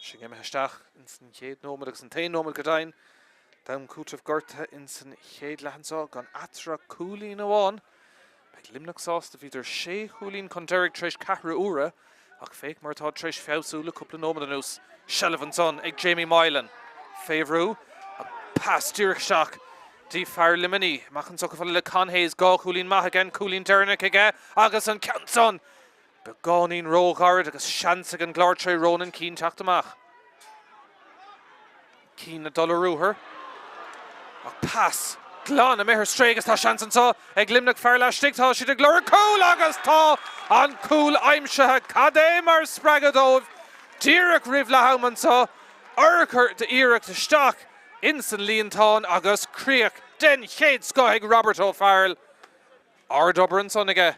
Sinn imithe isteach ins an chéad nóiméad agus an t-aon nóiméad go deimhin d'am cúitimh gortaithe ins an chéad leath anseo gan eatarthu ach cúilín amháin. Beidh Luimneach sásta, bhíodar sé chúilín chun deiridh tar éis ceathrú uaire ach féach mar atá tar éis feabhsú le cúpla nóiméad anuas. Seilbh ansan ag Jamie Moylan. Fé bhrú ach pas díreach isteach dtí fear Luimnigh. Amach anseo chomh fada le Con Hayes, dhá chúilín maith aige, an cúilín deireanach aige agus an ceann san Beagáinín róghairid agus seans ag an gClár tré Ronan Keane teacht amach. Keane ag dul ar ruathar ach pas glan imithe ar strae agus tá seans anseo ag Luimneach fear laistigh. Tá siad ag lorg cúl agus tá an cúl aimsithe. Cad é mar spreagadh dóibh díreach roimh leath am anseo. Urchar d'iarracht isteach ins an líontán agus críoch den chéad scoth ag Robert O'Farrell. Ard-obair ansan aige.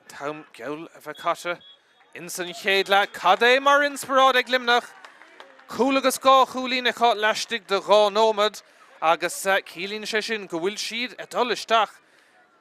An t-am geall a bheith caite ins an chéad leath. Cad é mar inspioráid ag Luimneach! Cúl agus dhá chúilín acu laistigh de dhá nóiméad agus ciallaíonn sé sin go bhfuil siad ag dul isteach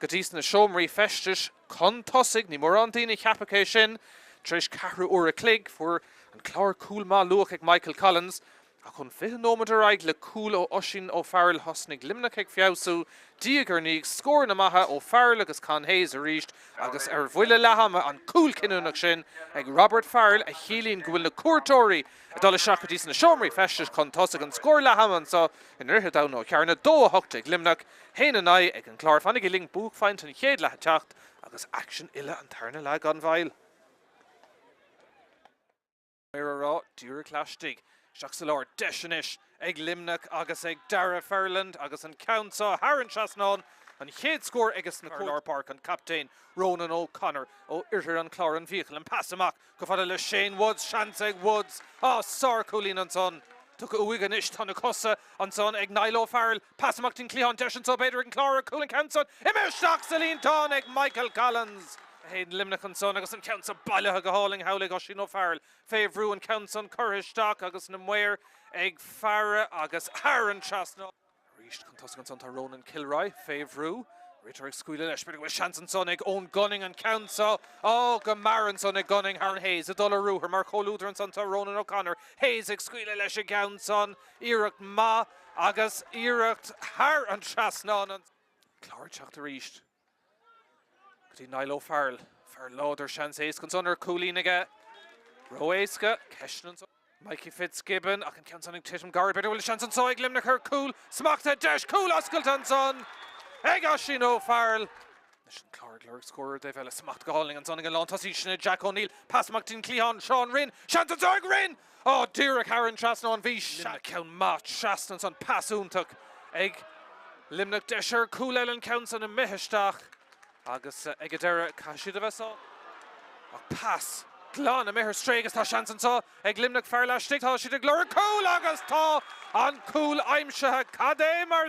go dtí sna seomraí feistis chun tosaigh. Ní mórán daoine a cheapfadh é sin tar éis ceathrú uair a chloig. Fuair an Clár cúl maith luath ag Michael Collins Ach ón 20 nóiméad ar aghaidh le cúl ó Oisín O'Farrell thosnaigh Luimneach ag feabhsú, diaidh ar ndiaidh, scóranna maithe ó Farrell agus Con Hayes arís agus ar bhuille leath ama an cúl cinniúnach sin ag Robert Farrell a chiallaíonn go bhfuil na cuairteoirí ag dul isteach go dtí sna seomraí feistis chun tosaigh. An scór leath ama anseo i nDroichead Abhann Ó Cearna, 2 18 Luimneach, 1 9 ag an Clár. Fanaigí linn, buaicphointe an chéad leath ag teacht agus aicsean uile an tarna leath gan mhoill. Ar a rá, díreach laistigh. Isteach sa lár, deis anois ag Luimneach agus ag Darragh Ferland agus an ceann seo thar an trasnán, an chéad scór aige sna lár páirce, an captaen Ronan O'Connor ó oirthear an Chláir an Mhíchil, an pas amach chomh fada le Shane Woods, seans ag Woods, á, sárchúilín ansan tugtha uaidh anois, tá na cosa ansan ag Niall O'Farrell, pas amach den chliathán, deis anso b'fhéidir ag an Clár ar chúl an ceann san imithe isteach sa líontán ag Michael Collins. 1 Luimneach ansan agus an ceann san bailithe go hálainn thall ag Oisín O'Farrell fé bhrú an ceann san curtha isteach agus na maoir ag faire agus thar an trasnán. Arís chun tosaigh ansan tá Ronan Kilroy fé bhrú. Réiteoir ag scaoileadh leis. B'fhéidir go bhfuil seans ansan ag Eoin Gunning an ceann seo. Á, go mear ansan ag Gunning thar Hayes ag dul ar ruathar mar chomhluadar ansan tá Ronan O'Connor. Hayes ag scaoileadh leis an gceann san. Iarracht maith agus iarracht thar an trasnán. Clár ag teacht arís. Go dtí Niall O'Farrell. Fear láidir seans éasca ansan ar chúilín aige. Ró-éasca. Ceisteanna ansan. Mikey Fitzgibbon ach an ceann san ag titim gairid. B'fhéidir go bhfuil seans anso ag Luimneach ar chúl. Smachtaithe deis cúl oscailte ansan ag Oisín O'Farrell. Anois an Clár ag lorg scór ar an dtaobh eile. Smacht go hálainn ansan ag an lántosaí sin é Jack O'Neill. Pas amach dtí'n cliathán. Seán Rynne. Seans anso ag Rynne! Á, díreach thar an trasnán. Bhí Luimneach ceann maith trasna ansan. Pas iontach ag Luimneach. Deis ar chúl eile an ceann san imithe isteach agus ag an deireadh caithfidh siad a bheith sásta. Ach pas glan imithe ar strae agus tá seans anseo ag Luimneach fear laistigh. Tá siad ag lorg cúl agus tá an cúl aimsithe. Cad é mar.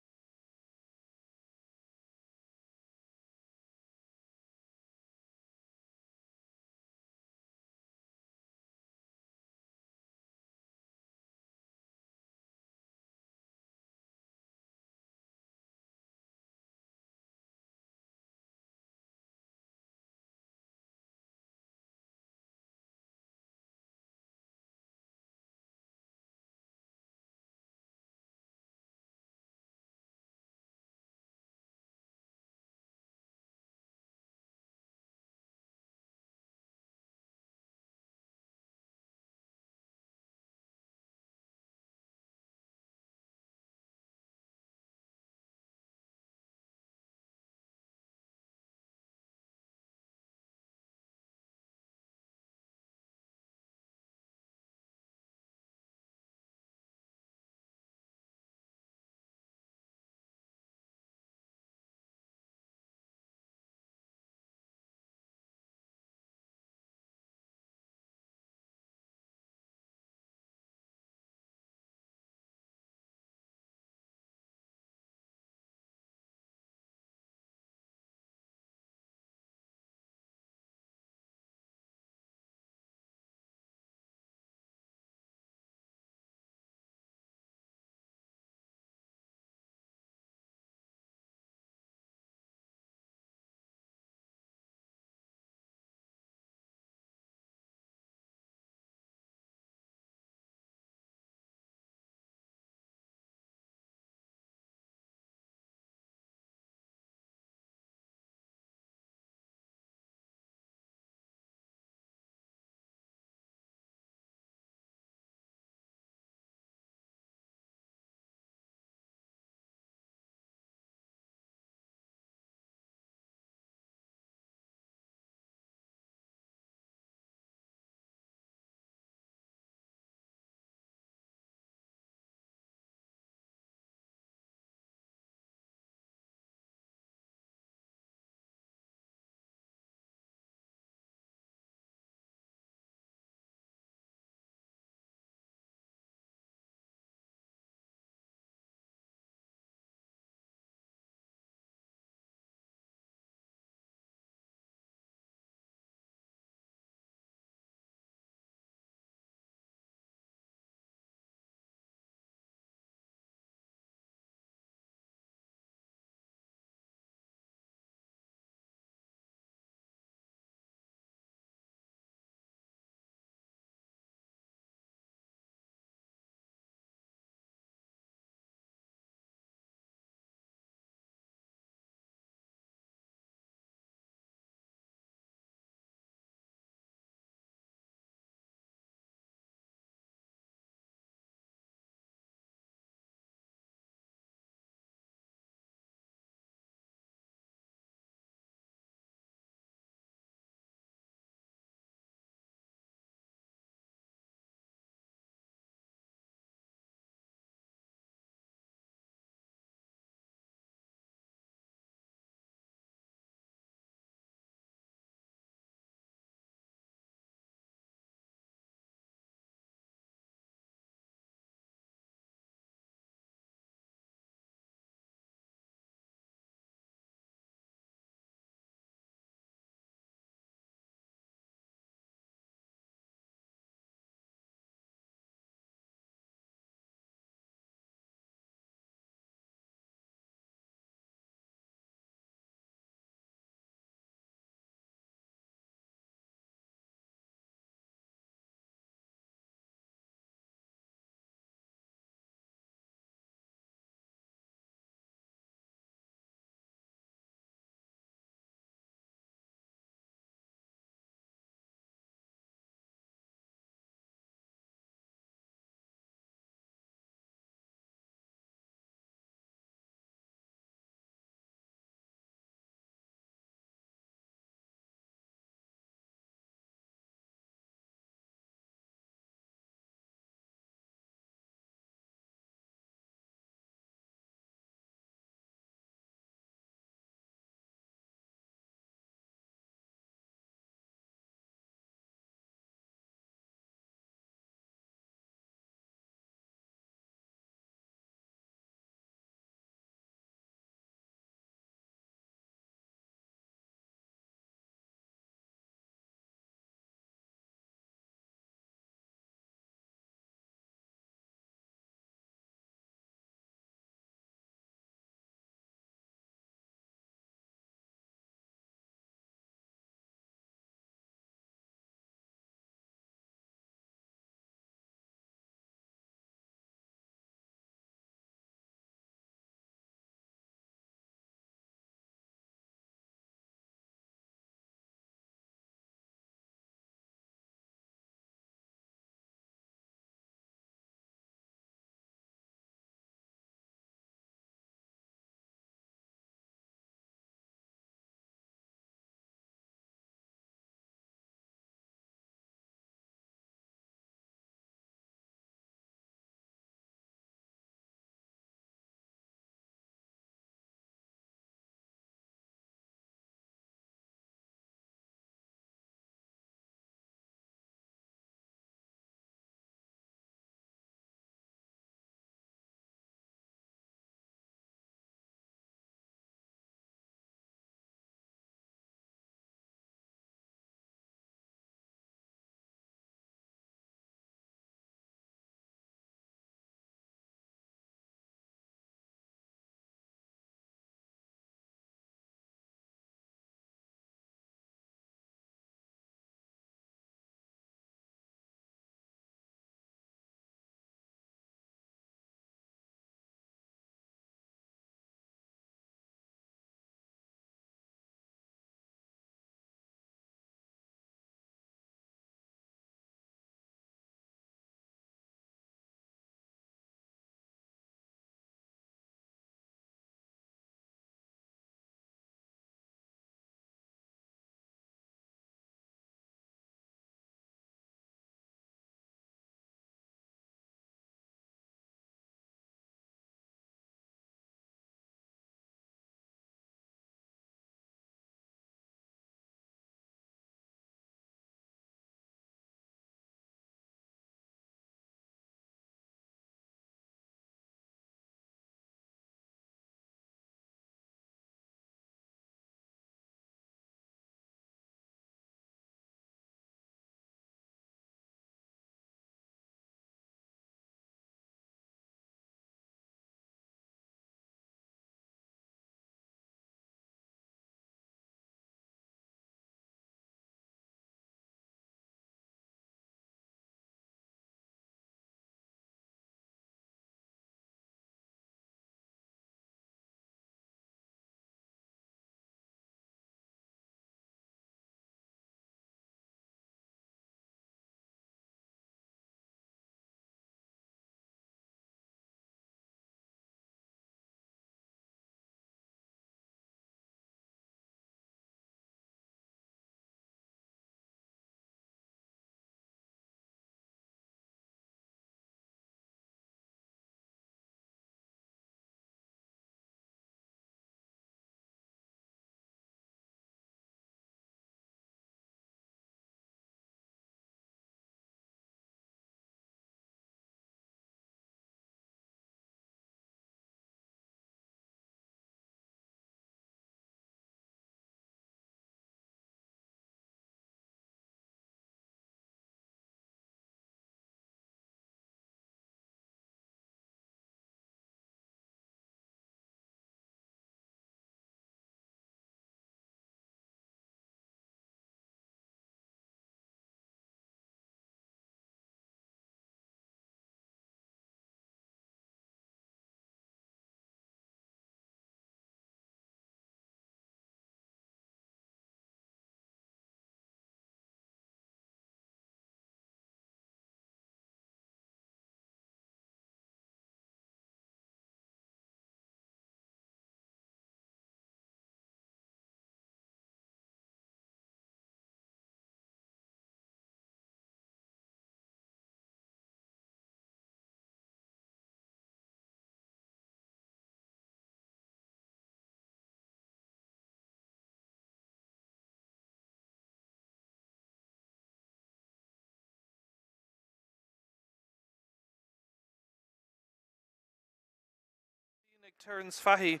Terence Fahy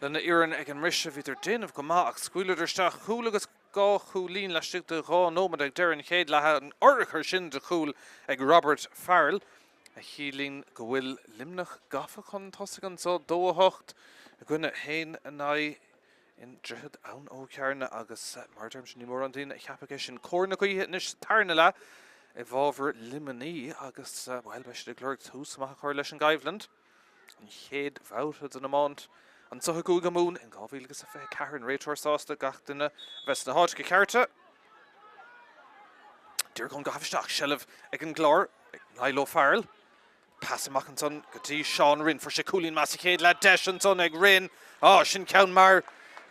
lena fhoireann ag an mbriseadh. Bhíodar ag déanamh go maith ach scaoileadar isteach cúl agus 2 chúilín laistigh de 2 nóiméad ag deireadh an chéad leatha. An urchar sin de chúl ag Robert Farrell a chiallaíonn go bhfuil Luimneach gafa chun tosaigh anseo, 2 8 i gcoinne 1 9 i nDroichead Abhann Ó Cearna agus mar a deirimse ní mórán daoine a cheapfadh é sin. Cóir na gaoithe anois sa tarna leath i bhfabhar Luimnigh agus, bhuel, beidh siad ag lorg tús maith a chur leis an gcoimhlint. An chéad bhabhta den iomáint anseo i gCúige Mumhan in 2024. An réiteoir sásta gach duine a bheith sna háiteacha cearta. Díreach ón gcaitheamh isteach, seilbh ag an gClár ag Niall O'Farrell. Pas amach ansan go dtí Seán Rynne. Fuair sé cúilín maith sa chéad leath. Deis ansan ag Rynne. Á, sin ceann mear.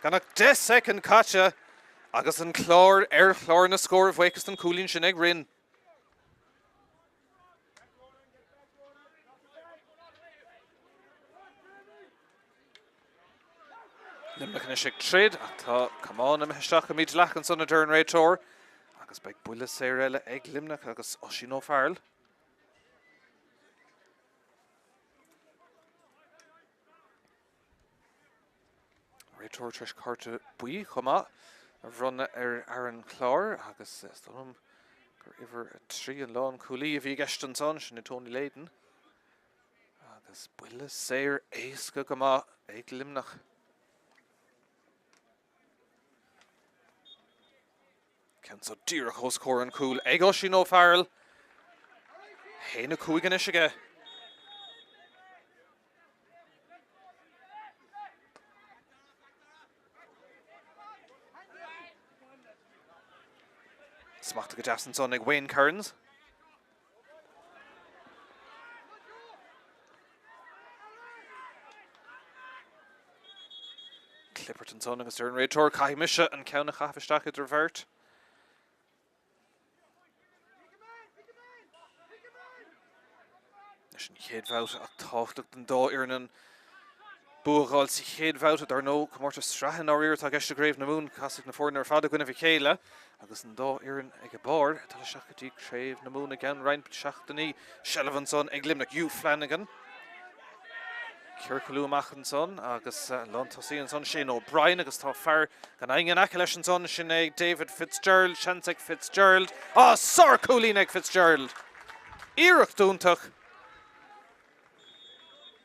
Gan ach 10 soicind caite agus an Clár ar chlár na scór a bhuíochas don chúilín sin ag Rynne. Luimneach anois ag troid ach tá camán imithe isteach go mídhleathach ansan a deir an réiteoir agus beidh buille saor eile ag Luimneach agus Oisín O'Farrell. Réiteoir tar éis cárta buí chomh maith a bhronnadh ar fhear an Chláir agus is dóigh liom gur uimhir 3 an lánchúlaí a bhí i gceist ansan, sin é Tony Leyden. Agus buille saor éasca go maith ag Luimneach. Ceann seo díreach os comhair an chúil ag Oisín O'Farrell. 1-5 anois aige. Smachta go deas ansan ag Wayne Kearns. Clipart ansan agus deir an réiteoir, caithfidh mise an ceann a chaitheamh isteach idir bheirt. Leis an chéad bhabhta ach tábhachtach don dá fhoireann an bua a fháil sa chéad bhabhta. Dar ndóigh, comórtas sraithe i ndáiríre atá i gceist i gCraobh na Mumhan. Casfaidh na foirne ar fad i gcoinnibh a chéile agus an dá fhoireann ag a barr ag dul isteach go dtí Craobh na Mumhan i gceann roinnt seachtainí. Seilbh ansan ag Luimneach. Hugh Flanagan. Ciorclú amach ansan agus an lántosaí ansan Shane O'Brien agus tá fear gan éinne in aice leis ansan, sin é David Fitzgerald, seans ag Fitzgerald. Á, sárchúilín ag Fitzgerald! Iarracht iontach.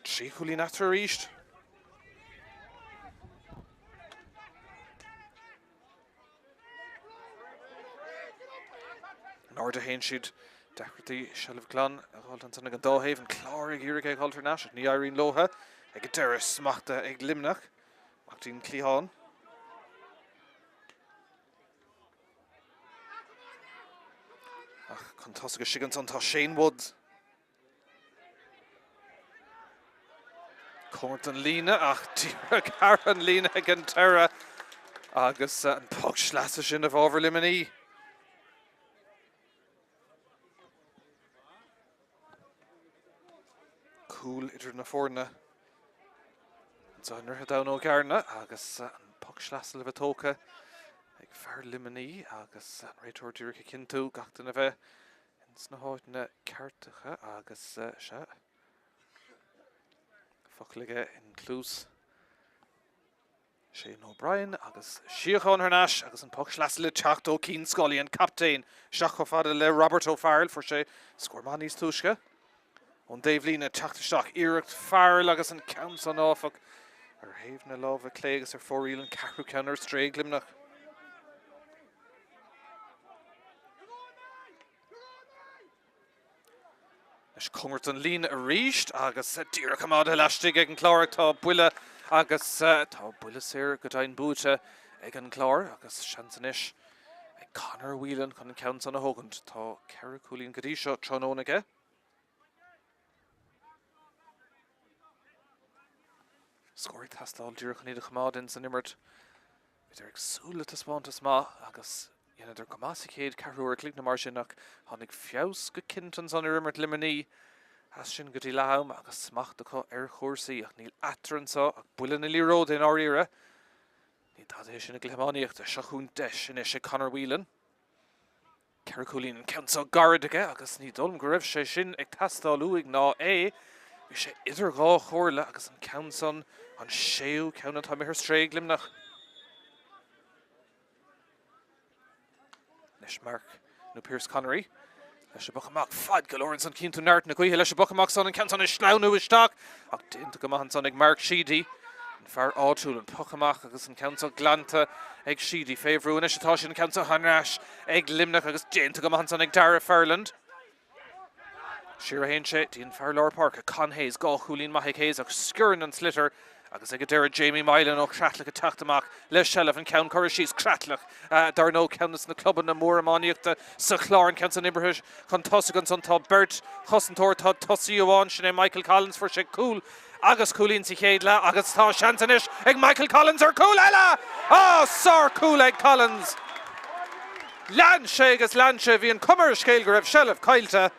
3 chúilín eatarthu arís. In airde a théann siad. Deacrachtaí seilbh glan a dh'fháilt ansan ag an dá thaobh. An Clár ag iarraidh é a dh'fháilt thar n-ais ach ní éiríonn leotha. Ag an deireadh smachtaithe ag Luimneach. Amach dtí'n cliathán. Ach chun tosaigh istigh ansan tá Shane Woods. Cóngarach don líne ach díreach thar an líne ag an deireadh agus an poc sleasa sin i bhfabhar Luimnigh. Cúl idir na foirne anseo i nDroichead Abhann Ó gCearna agus an poc sleasa le bheith tógtha ag fear Luimnigh agus an réiteoir díreach ag cinntiú gach duine a bheith ins na háiteanna ceartacha agus sea, focal aige in cluas Shane O'Brien agus síocháin thar n-ais agus an poc sleasa le teacht ó Cian Scully, an captaen, isteach chomh fada le Robert O'Farrell. Fuair sé scór maith níos túisce ón dtaobhlíne. Teacht isteach, iarracht Farrell agus an ceann san áfach ar thaobh na láimhe clé agus ar fóraoil an ceathrú ceann ar strae ag Luimneach. Anois cóngarach don líne arís agus díreach coimeádtha laistigh ag an gClár ach tá buille agus tá buille saor go deimhin buaite ag an gClár agus seans anois ag Conor Whelan chun an ceann san a thógaint. Tá 4 cúilín go dtí seo tráthnóna aige. Scór ag teastáil díreach chun iad a choimeád ins an imirt. Bhíodar ag súil le taispeántas maith agus dheineadar go maith sa chéad ceathrú uair a chloig nó mar sin ach tháinig feabhas go cinnte ansan ar imirt Luimnigh as sin go dtí leath am agus smacht acu ar chúrsaí ach níl eatarthu anso ach buille na liathróide i ndáiríre. Ní dada é sin i gcluiche iománaíochta. Seo chugainn deis anois ag Conor Whelan. 4 chúilín an ceann seo gairid aige agus ní dóigh liom go raibh sé sin ag teastáil uaidh ná é. Bhí sé idir dhá chomhairle agus an ceann san An séú ceann atá imithe ar strae ag Luimneach. Anois Mark nó Pearse Connery leis an bpoc amach fad go leor ansan cíonn tú neart na gaoithe leis an bpoc amach san an ceann san ag sleamhnú isteach ach déanta go maith ansan ag Mark Sheedy an fear áitiúil an poc amach agus an ceann seo glanta ag Sheedy fé bhrú anois atá siad an ceann seo thar n-ais ag Luimneach agus déanta go maith ansan ag Dara Ferland. Siar a théann sé dtí an fear lár páirce, Con Hayes, 2 chúilín maith ag Hayes ach sciorrann an sliotar agus ag an deireadh Jamie Mylan ó Chreatlach ag teacht amach le seilbh an ceann curtha síos. Creatlach, dar ndóigh, ceann de na clubanna móra iománaíochta sa Chlár, an ceann san oibrithe chun tosaigh ansan tá beirt chosantóir, tá tosaí amháin, sin é Michael Collins, fuair sé cúl agus cúilín sa chéad leath agus tá seans anois ag Michael Collins ar chúl eile! Á, sár-chúl ag Collins! Lean sé agus lean sé, bhí an chuma ar an scéal go raibh seilbh caillte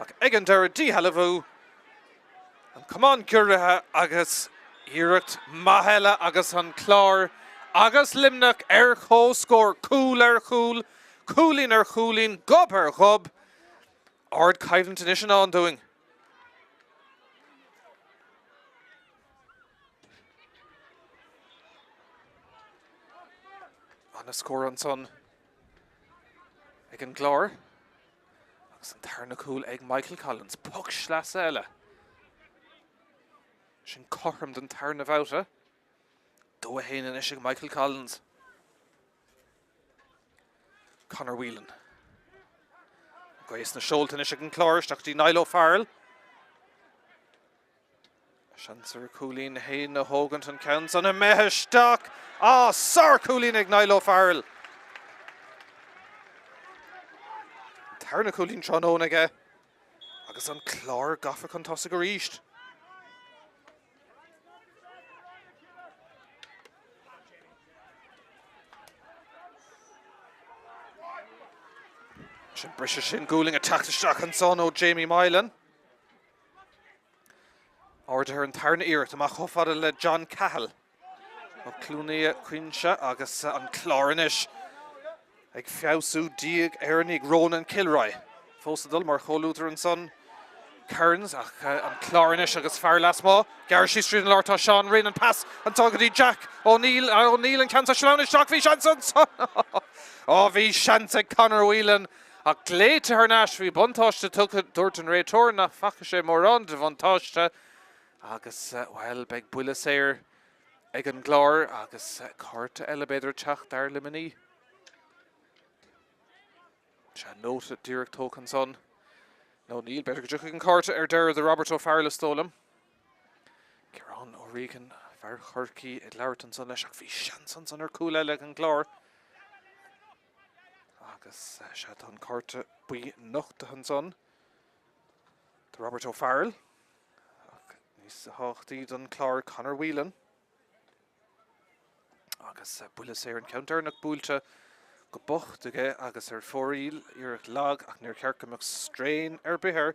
ach ag an deireadh díshealbhú, an camán giorraithe agus iarracht maith eile agus an Clár agus Luimneach ar comhscór, cúl ar chúl, cúilín ar chúilín, gob ar ghob. Ardchoimhlint anois i ndán dúinn. Ana-scór ansan ag an gClár agus an tarna cúl ag Michael Collins. Poc sleasa eile. Sin cothrom don tarna bhabhta. 2-1 anois ag Michael Collins. Conor Whelan. Gaoth sna seolta anois ag an Clár isteach dtí Niall O'Farrell. Seans ar chúilín fhéin a thógaint an ceann san imithe isteach. Á, sár-chúilín ag Niall O'Farrell. An tarna cúilín tráthnóna aige agus an Clár gafa chun tosaigh arís. Sin briseadh sin gualainn ag teacht isteach ansan ó Jamie Mylan. Ardaithe ar an tarna iarracht amach chomh fada le John Cahill. Ó Chluain Caointe agus an Clár anois ag feabhsú diaidh ar ndiaidh. Ronan Kilroy fós ag dul mar chomhluadar ansan Kearns ach an Clár anois agus fear lasmuigh. Gearradh síos tríd an lár tá Seán Rinn an pas anseo go dtí Jack O'Neill. O'Neill an ceann seo sleamhnaithe isteach bhí seans ansan. Ó bhí seans ag Conor Whelan ach glaoite thar n-ais bhí buntáiste tugtha dúirt an réiteoir nach bhfaca sé mórán de bhuntáiste. Agus, bhuel, beidh buille saor ag an gClár agus cárta eile b'fhéidir ag teacht d'fhear Luimnigh. Sea, nóta díreach tógtha ansan. Nó níl, b'fhéidir go dtiocfaidh an cárta ar deireadh do Robert O'Farrell is dóigh liom. Ciarán O'Regan, fear Chorcaí ag labhairt ansan leis ach bhí seans ansan ar chúl eile ag an gClár. Agus, sea, tá an cárta buí nochtaithe ansan do Robert O'Farrell. Ach níos tábhachtaí don Chlár Conor Whelan agus buille saor an ceann deireanach buailte go bocht aige agus ar fóraoil, iarracht lag ach níor cheart go mbeadh strain ar bith air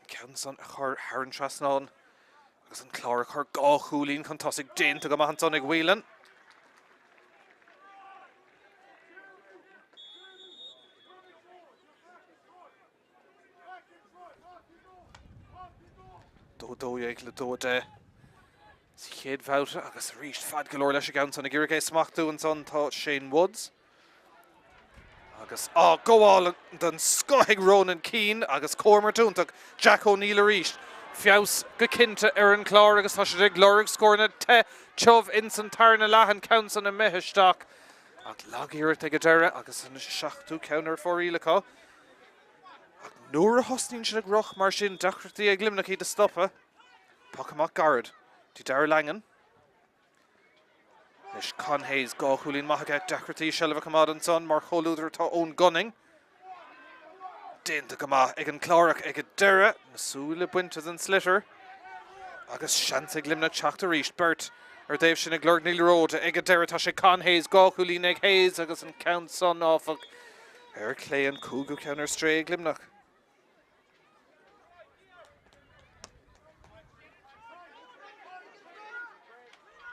an ceann san a chur thar an trasnán agus an Clár a chur 2 chúilín chun tosaigh. Déanta go maith ansan ag Whelan. 2 12 le 2 10 sa chéad bhabhta agus arís fad go leor leis an gceann san ag iarraidh é smachtú ansan tá Shane Woods. Agus á gabháil den scoth ag Ronan Keane agus comhimirt iontach Jack O'Neill arís. Feabhas go cinnte ar an Chlár agus tá siad ag lorg scóranna te tiubh ins an tarna leath an ceann san imithe isteach ach lag-iarracht ag an deireadh agus an seachtú ceann ar fóraoil acu. Ach nuair a thosnaíonn siad ag rith mar sin, deacrachtaí ag Luimneach iad a stopadh. Poc amach gairid dtí Darragh Langan. Anois Con Hayes, 2 chúilín maith aige, deacrachtaí seilbh a choimeád ansan mar chomhluadar atá Eoin Gunning. Déanta go maith ag an Clárach ag an deireadh, na súile bainte den sliotar agus seans ag Luimneach teacht arís. Beirt ar an dtaobh sin ag lorg na liathróide ag an deireadh tá sé Con Hayes, 2 chúilín ag Hayes agus an ceann san áfach Ar clé an cúigiú ceann ar strae ag Luimneach.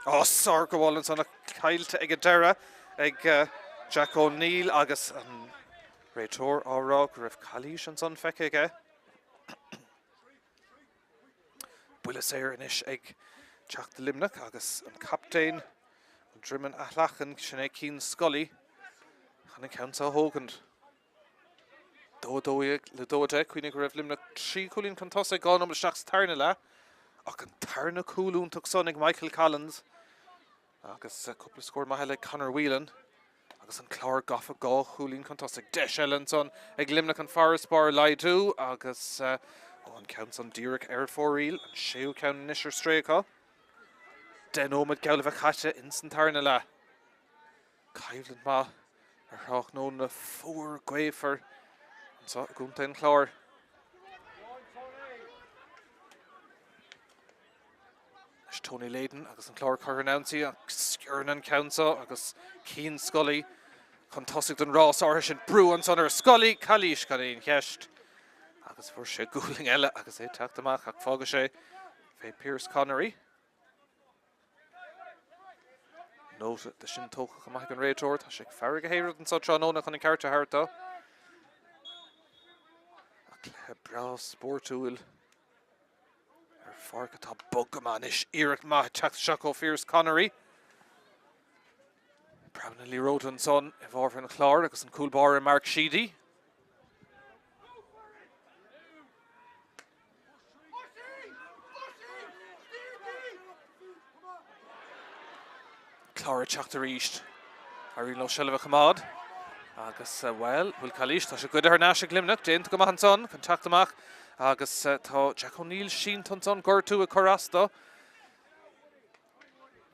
Á, sárghabháil ansan ach caillte ag an deireadh ag Jack O'Neill agus an réiteoir á rá go raibh calaois ansan feicthe aige. Buille saor anois ag Teacht do Luimneach agus an captaen an Droimeann Athleacan, sin é Cian Scully, chun an ceann seo a thógaint. 2 12 le 2 10, cuimhnigh go raibh Luimneach 3 chúilín chun tosaigh 2 nóiméad isteach sa tarna leath ach an tarna cúl iontach san ag Michael Collins agus cúpla scór maith eile ag Conor Whelan agus an Clár gafa 2 chúilín chun tosaigh. Deis eile ansan ag Luimneach an farasbarr a laghdú agus ó an ceann san díreach ar fóraoil, an séú ceann anois ar strae acu. 10 nóiméad geall le bheith caite ins an tarna leath. Coimhlint maith ar thráthnóna fuar gaofar anseo i gContae an Chláir. Anois Tony Leyden agus an Clár curtha in ionsaí ach sciorrann an ceann seo agus Cian Scully chun tosaigh don rás áirithe sin. Brú ansan ar Scully, calaois gan aon cheist agus fuair sé gualainn eile agus é ag teacht amach ach fágfaidh sé fé Pearse Connery. Nóta de sin tógtha chomh maith ag an réiteoir. Tá sé ag faire go haon rud anseo tráthnóna chun an ceart a thabhairt dó. Ach cluiche breá spórtúil ar pháirc atá bog go maith anois. Iarracht maith ag teacht isteach ó Phearse Connery. Preabann an liathróid ansan i bhfabhar an Chláir agus an cúl báire Mark Sheedy. Clár ag teacht arís. Éiríonn leo seilbh a choimeád. Agus, bhuel, bhfuil calaois? Tá sé goidte thar n-ais ag Luimneach. Déanta go maith ansan chun teacht amach agus tá Jack O'Neill sínte ansan, gortú ag cur as dó.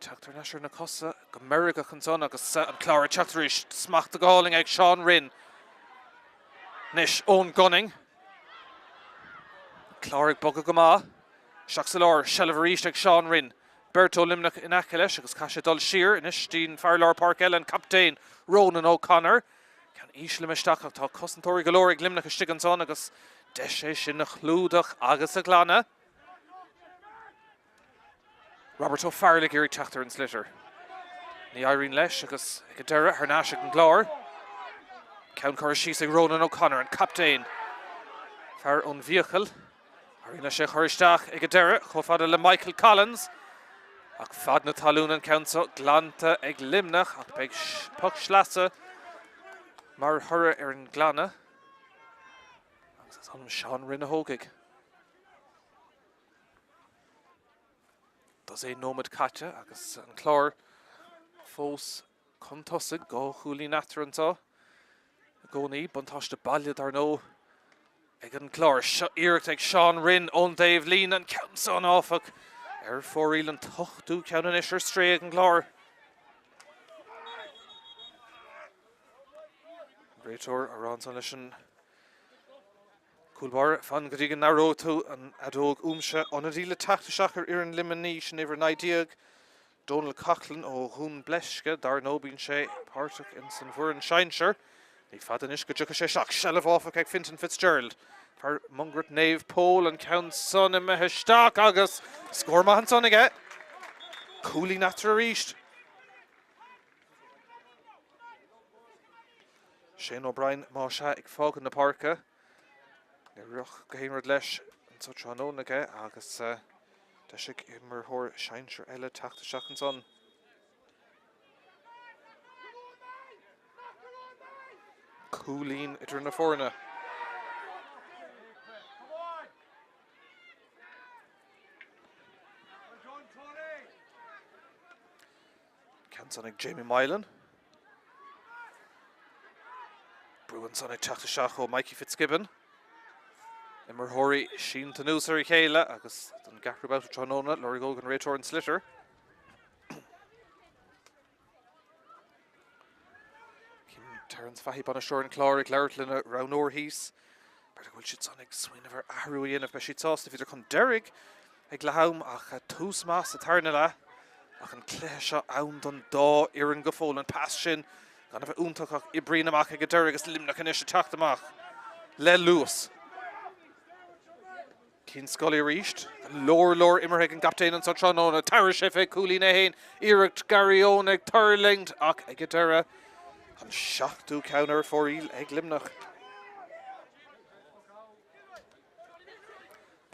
Teacht thar n-ais ar na cosa go meirgeach ansan agus an Clár ag teacht arís. Smacht go hálainn ag Seán Rynne. Anois Eoin Gunning. An Clár ag bogadh go maith. Isteach sa lár, seilbh arís ag Seán Rynne. Beirt ó Luimneach in aice leis agus caithfidh sé dul siar anois dtí'n fear lár páirce eile, an captaen Ronan O'Connor. Ceann íseal imithe isteach ach tá cosantóirí go leor ag Luimneach istigh ansan agus deis é sin a chlúdach agus a ghlanadh. Robert Ó Fearghail ag iarraidh teacht ar an sliotar. Ní éiríonn leis agus ag an deireadh thar n-ais ag an gClár. Ceann curtha síos ag Ronan O'Connor, an captaen. Fear ón bhFiacail. Éiríonn leis é a chur isteach ag an deireadh, chomh fada le Michael Collins. Ach fad na talún an ceann seo glanta ag Luimneach ach beidh poc sleasa mar thoradh ar an nglanadh. Agus is ionann Seán Rynne a thógfaidh. Dosaen nóiméad caite agus an Clár fós chun tosaigh, 2 chúilín eatarthu anseo i gcónaí. Buntáiste baile, dar ndóigh, ag an gClár. Seo iarracht ag Seán Rynne ón dtaobhlíne, an ceann san, áfach, ar fóraoil, an t-ochtú ceann anois ar strae ag an gClár. An réiteoir á rá ansan leis an Cúl báire, fan go dtí go n-aireoidh tú an fheadóg uaimse. Ionadaí le teacht isteach ar fhoireann Luimnigh, sin uimhir 19, Donal Coughlan ó Dhún Bleisce. Dar ndóigh bíonn sé páirteach ins an bhfoireann sinsear. Ní fada anois go dtiocfaidh sé isteach. Seilbh áfach ag Fintan Fitzgerald. Fear Mungairt Naomh Pól, an ceann san imithe isteach agus scór maith ansan aige. Cúilín eatarthu arís. Shane O'Brien, más ea, ag fágaint na páirce. Níor rith go haon rud leis anso tráthnóna aige agus deis ag imreoir sinsir eile teacht isteach ansan. Cúilín idir na foirne. Ceann san ag Jamie Mylan. Brú ansan ag teacht isteach ó Mikey Fitzgibbon. Imreoirí sínte anuas ar a chéile agus don gceathrú babhta tráthnóna lorgóidh an réiteoir an sliotar. Terence Fahy, bainisteoir an Chláir, ag labhairt lena roghnóir thíos. B'fhéidir go bhfuil siad san ag smaoineamh ar athrú a dhéanamh. Beidh siad sásta. Bhíodar chun deiridh ag leath am ach tús maith sa tarna leath. Ach an cluiche seo ann don dá fhoireann go fóill. An pas sin gan a bheith iontach ach oibríonn amach ag an deireadh agus Luimneach anois ag teacht amach le luas. Cian Scully arís. Go leor leor imeartha ag an gcaptaen anso tráthnóna. Tabharfaidh sé fé chúilín é féin. Iarracht Gary Owen ag tuirlingt ach ag an deireadh an seachtú ceann ar fóraoil ag Luimneach.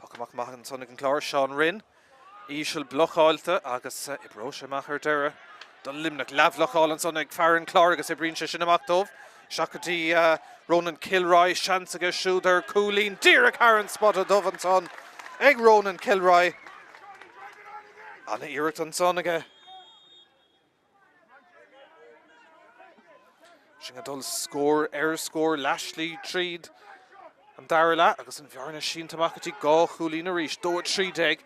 Poc amach maith ansan ag an gClár. Seán Rynne. Íseal blocáilte agus oibreoidh sé amach ar deireadh do Luimneach. Leathbhlocáil ansan ag fear an Chláir agus oibríonn sé sin amach dóibh. Isteach go dtí Ronan Kilroy, seans aige siúd ar chúilín díreach thar an spota dubh ansan ag Ronan Kilroy. Ana-iarracht ansan aige. Sinn ag dul scór ar scór leathshlí tríd an dara leath agus an bhearna sínte amach go dtí 2 chúilín arís, 2-13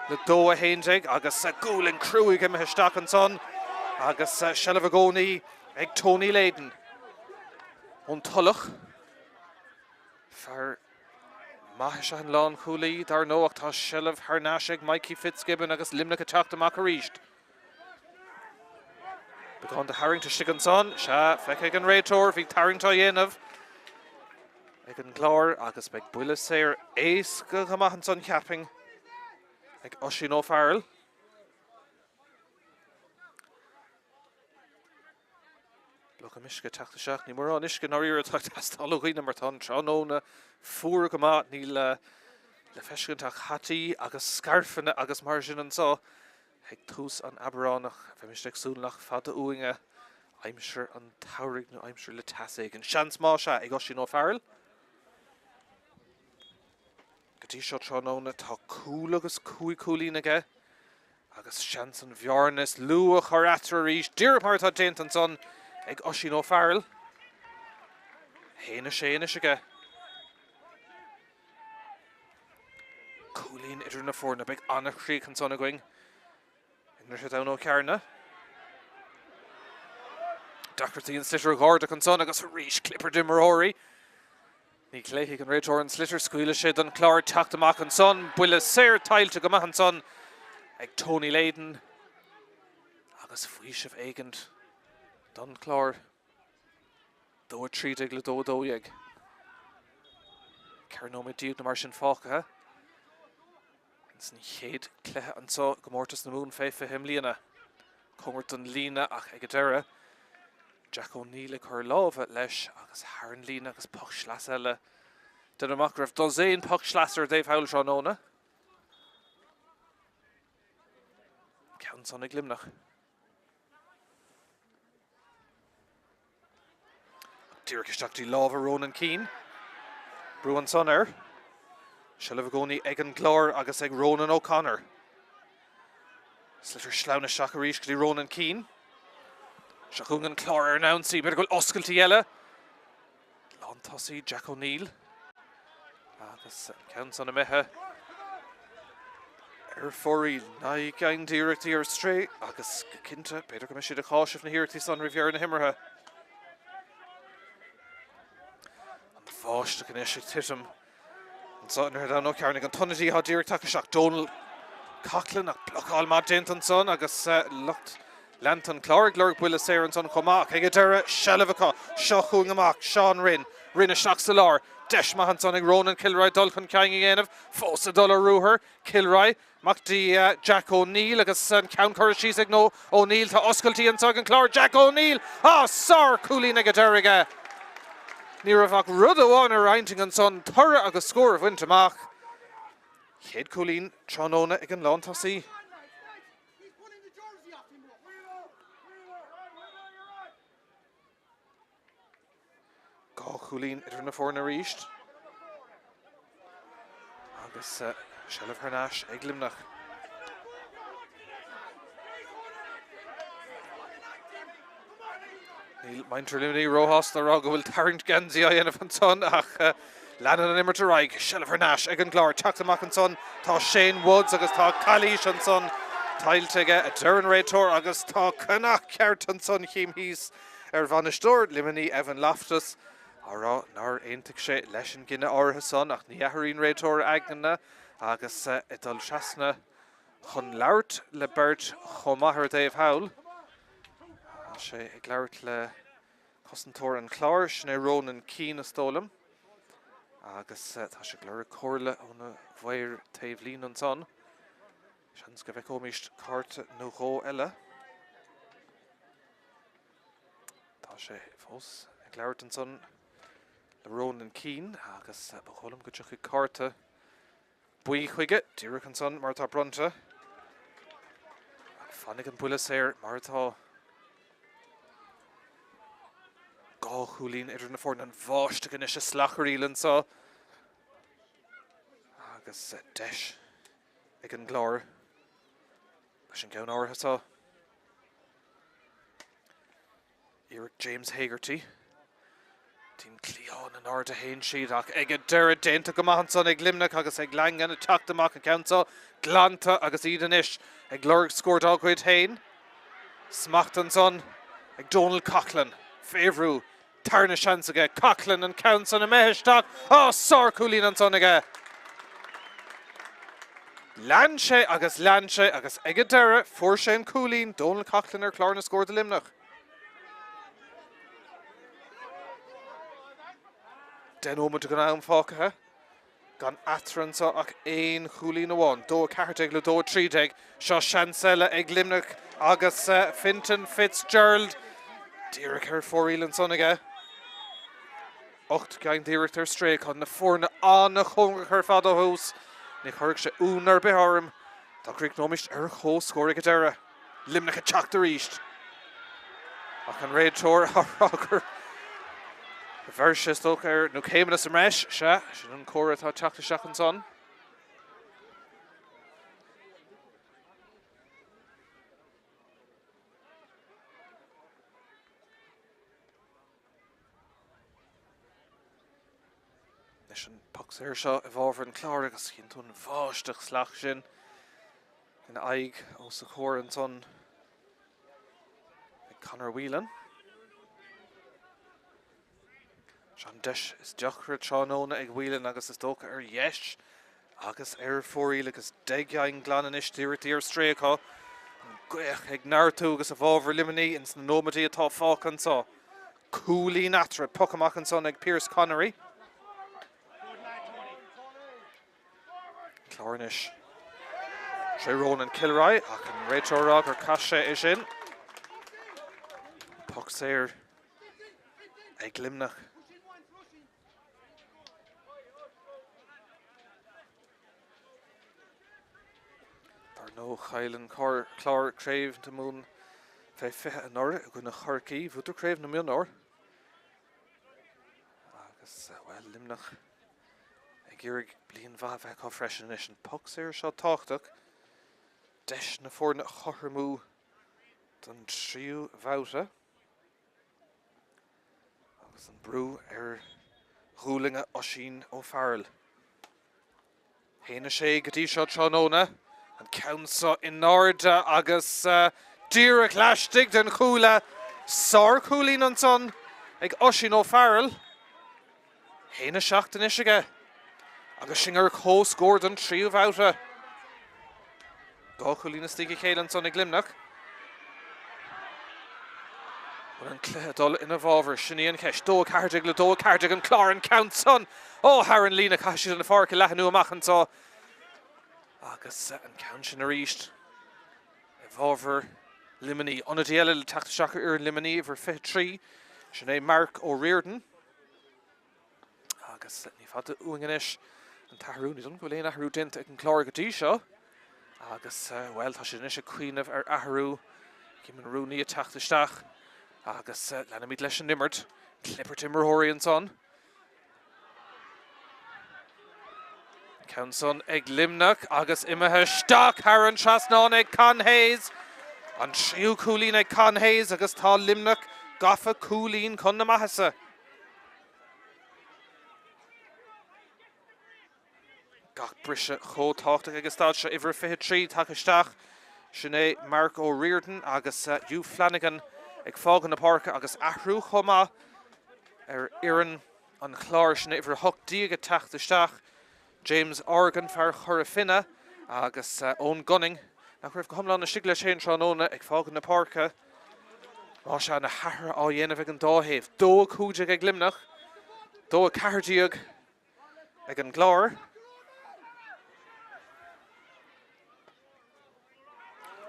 le 2-11 agus gualainn cruaidh imithe isteach ansan agus seilbh i gcónaí ag Tony Leyden ón Tulach. Fear maith is ea an lánchúlaí dar ndóigh ach tá seilbh thar n-ais ag Mikey Fitzgibbon agus Luimneach ag teacht amach arís. Beagán de tharraingt istigh ansan. Sea, feicthe ag an réiteoir, bhí tarraingt á dhéanamh ag an gClár agus beidh buille saor éasca go maith ansan, cheapfainn, ag Oisín O'Farrell. Blogam uisce ag teacht isteach. Ní mórán uisce i ndáiríre atá ag teastáil ó dhaoine mar tá an tráthnóna fuar go maith. Níl le feiscint ach hataí agus scairfeanna agus mar sin anseo ag tús an Aibreáin ach bheimis ag súil nach fada uainne aimsir an tsamhraidh nó aimsir le teas éigin. Seans maith sea ag Oisín O'Farrell. Go dtí seo tráthnóna tá cúl agus cúig chúilín aige agus seans an bhearna is lú a chur eatarthu arís, díreach mar atá déanta ansan ag Oisín O'Farrell. 1-6 anois aige. Cúilín idir na foirne, beidh an-chríoch ansan againn. I nDroichead Abhann Ó Cearna. Deacrachtaí an sliotar a dh'ardach ansan agus arís clipear d'imreoirí. Ní ghlaofaidh an réiteoir an sliotar, scaoilfidh sé don Chlár teacht amach ansan. Buille saor tuillte go maith ansan ag Tony Leyden agus faoiseamh éigint don Chlár. 2-13 le 2-12. 14 nóiméad nó mar sin fágtha. Ins an chéad chluiche anseo i gComórtas na Mumhan fé 20 i mbliana. Cóngarach don líne ach ag an deireadh, Jack O'Neill ag cur láimhe leis agus thar an líne agus poc sleasa eile. Déanaim amach go raibh dosaen poc sleasa ar an dtaobh thall tráthnóna. Ceann san ag Luimneach. Díreach isteach dtí lámha Ronan Keane. Brú ansan air. Seilbh i gcónaí ag an gClár agus ag Ronan O'Connor. Sliotar sleamhain isteach arís go dtí Ronan Keane. Seo chugainn an Clár ar an ionsaí. B'fhéidir go bhfuil oscailtí eile. Lántosaí Jack O'Neill agus an ceann san imithe ar fóraoil. 9 gceann d'iarrachtaí ar strae agus go cinnte b'fhéidir go mbeidh siad ag cáiseamh na hiarrachtaí san roimh dheireadh na himeartha. An bháisteach anois ag titim. Anseo i nDroichead Abhann Ó Cearnaigh, an t-ionadaí atá díreach tagtha isteach, Donal Coughlan, ach blocáil maith déanta ansan agus lucht leanta an Chláir ag lorg buille saor ansan chomh maith. Ach ag an deireadh, seilbh acu. Seo chugainn amach Seán Rynne. Rynne isteach sa lár. Deis maith ansan ag Ronan Kilroy dul chun cinn a dhéanamh. Fós ag dul ar ruathar. Kilroy. Amach dtí Jack O'Neill agus an ceann curtha síos ag O'Neill. Tá oscailtí anseo ag an Clár. Jack O'Neill! Á, sár-chúilín ag an deireadh aige. Ní raibh ach rud amháin ar a intinn ansan, toradh agus scór a bhaint amach. Chéad chúilín tráthnóna ag an lántosaí. 2 chúilín idir na foirne arís agus seilbh thar n-ais ag Luimneach. Níl muintir Luimnigh róshásta a rá go bhfuil tarraingt geansaí á dhéanamh ansan ach leanann an imirt ar aghaidh. Seilbh thar n-ais ag an gClár. Teacht amach ansan tá Shane Woods agus tá calaois ansan tuillte aige, a deir an réiteoir agus tá cnach ceart ansan chím thíos. ar bhainisteoir Luimnigh Evan Loftus, á rá nár aontaigh sé leis an gcinneadh áirithe san ach ní athraíonn réiteoir a aigne agus ag dul trasna chun labhairt le beirt chomh maith ar an dtaobh thall. Tá sé ag labhairt le cosantóir an Chláir, sin é Ronan Keane is dóigh liom, agus tá sé ag lorg comhairle óna mhaor taobhlíne ansan. Seans go bhfeicfimid cárta nó dhó eile. Tá sé fós ag labhairt ansan le Ronan Keane agus ba dhóigh liom go dtiocfaidh cárta buí chuige díreach ansan mar atá bronnta. Fanfaidh an buille saor mar atá. 2 chúilín idir na foirne. An bháisteach anois ag slacharaíl anseo agus deis ag an gClár leis an gceann áirithe seo. Iarracht James Hegarty. Dtí an cliathán in airde a théann siad ach ag an deireadh déanta go maith ansan ag Luimneach agus ag Langan ag teacht amach an ceann seo glanta agus iad anois ag lorg scór dá gcuid féin. Smacht ansan ag Donal Coughlan. Fé bhrú. Tarna seans aige. Coughlan an ceann san imithe isteach. Á, sárchúilín ansan aige! Lean sé agus lean sé agus ag an deireadh fuair sé an cúilín, Donal Coughlan ar chlár na scór do Luimneach. 10 nóiméad den am fágtha. Gan eatarthu anseo ach aon chúilín amháin. 2-14 le 2-13. Seo seans eile ag Luimneach agus Fintan Fitzgerald díreach ar fóraoil ansan aige. 8 gceann d'iarracht ar strae acu. Na foirne an-chóngarach ar fad ó thús. Ní chuirfeadh sé ionadh ar bith orm dá gcríochnóimis ar chomhscór ag an deireadh. Luimneach ag teacht arís ach an réiteoir á rá gur bheir sé is dócha ar nó céimeanna sa mbreis. Sea, sin an comhartha atá ag teacht isteach ansan. Leis an poc saor seo i bhfabhar an Chláir agus tchíonn tú an bháisteach salach sin ina aghaidh os a chomhair ansan ag Conor Whelan. Seo an deis is deacra tráthnóna ag Whelan agus is dócha ar dheis agus ar fóraoil agus 10 gceann glan anois d'iarrachtaí ar strae acu. An ghaoth ag neartú agus i bhfabhar Luimnigh ins na nóiméidí atá fágtha anseo. Cúilín eatarthu, poc amach ansan ag Pearse Connery. Clár anois. Tré Ronan Kilroy ach an réiteoir ag rá gur chaith sé é sin. Poc saor ag Luimneach. Dar ndóigh, chaill an Clár Craobh na Mumhan fé 20 anuraidh i gcoinne Chorcaí. Bhuadar Craobh na Mionúr. Agus, bhuel, Luimneach ag iarraidh bliain mhaith a bheith acu freisin anois. An poc saor seo tábhachtach. Deis na foirne a chothromú don tríú bhabhta. Agus an brú ar ghualainn Oisín O'Farrell. 1-6 go dtí seo tráthnóna. An ceann seo in airde agus díreach laistigh den chuaille. Sárchúilín ansan ag Oisín O'Farrell. 1-7 anois aige agus sinn ar comhscór don tríú babhta. 2 chúilín istigh a chéile ansan ag Luimneach. Bhfuil an cluiche ag dul ina bhfabhar? Sin í an cheist. 2-14 le 2-14 an Clár an ceann san ó thar an líne. Caithfidh siad an pháirc a leathnú amach anseo agus an ceann sin arís i bhfabhar Luimnigh. Ionadaí eile le teacht isteach ar fhoireann Luimnigh, uimhir 23, sin é Mark O'Riordan. Agus ní fada uainn anois an t-athrú, ní dóigh liom go bhfuil aon athrú déanta ag an gClár go dtí seo. Agus, bhuel, tá siad anois ag cuimhneamh ar athrú. Cím an rúnaí ag teacht isteach agus leanfaimid leis an imirt. Clibirt imreoirí ansan. Ceann san ag Luimneach agus imithe isteach thar an trasnán ag Con Hayes. An tríú cúilín ag Con Hayes agus tá Luimneach gafa cúilín chun na maitheasa. Gach briseadh chomh tábhachtach ag an staid seo. Uimhir 23 tagtha isteach. Sin é Mark O'Riordan agus Hugh Flanagan ag fágáil na páirce agus athrú chomh maith ar fhoireann an Chláir. Sin é uimhir 18 ag teacht isteach, James Horgan, fear Chora Finne, agus Eoin Gunning, nach raibh go hiomlán istigh leis féin tráthnóna, ag fágáil na páirce. Más ea, na hathruithe á dhéanamh ag an dá thaobh. 2-15 ag Luimneach, 2-14 ag an gClár.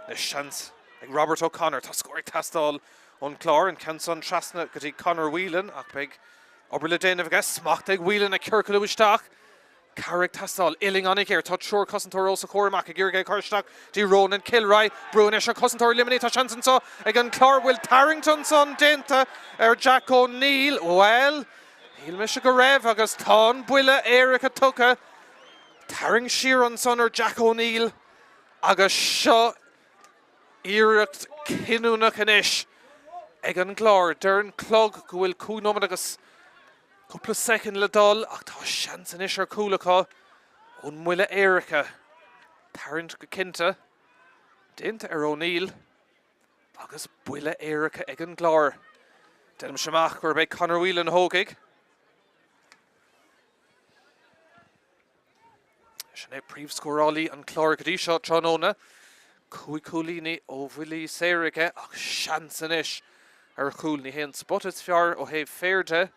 Anois seans ag Robert O'Connor. Tá scór ag teastáil ón gClár. An ceann san trasna go dtí Conor Whelan ach beidh obair le déanamh aige. Smacht ag Whelan ag ciorclú isteach. Cabhair ag teastáil. Uillinn an-ghéar. Tá triúr cosantóir os a chomhair amach ag iarraidh é a chur isteach dtí Ronan Kilroy. Brú anois ar chosantóir Luimnigh. Tá seans anseo ag an Clár. Bhfuil tarraingt ansan déanta ar Jack O'Neill? Bhuel, shíl mise go raibh agus tá an buille éirice tugtha. Tarraingt siar ansan ar Jack O'Neill agus seo iarracht cinniúnach anois ag an gClár. Deir an clog go bhfuil 5 nóiméad agus Cúpla soicind le dul ach tá seans anois ar chúl acu ón mbuille éirice. Tarraingt go cinnte déanta ar O'Neill agus buille éirice ag an gClár. Déanaimse amach gurb é Conor Whelan a thógfaidh. Sin é príomhscórálaí an Chláir go dtí seo tráthnóna. 5 chúilíní ó bhuillí saora aige ach seans anois ar chúl. Ní hé an spota is fearr ó thaobh féir de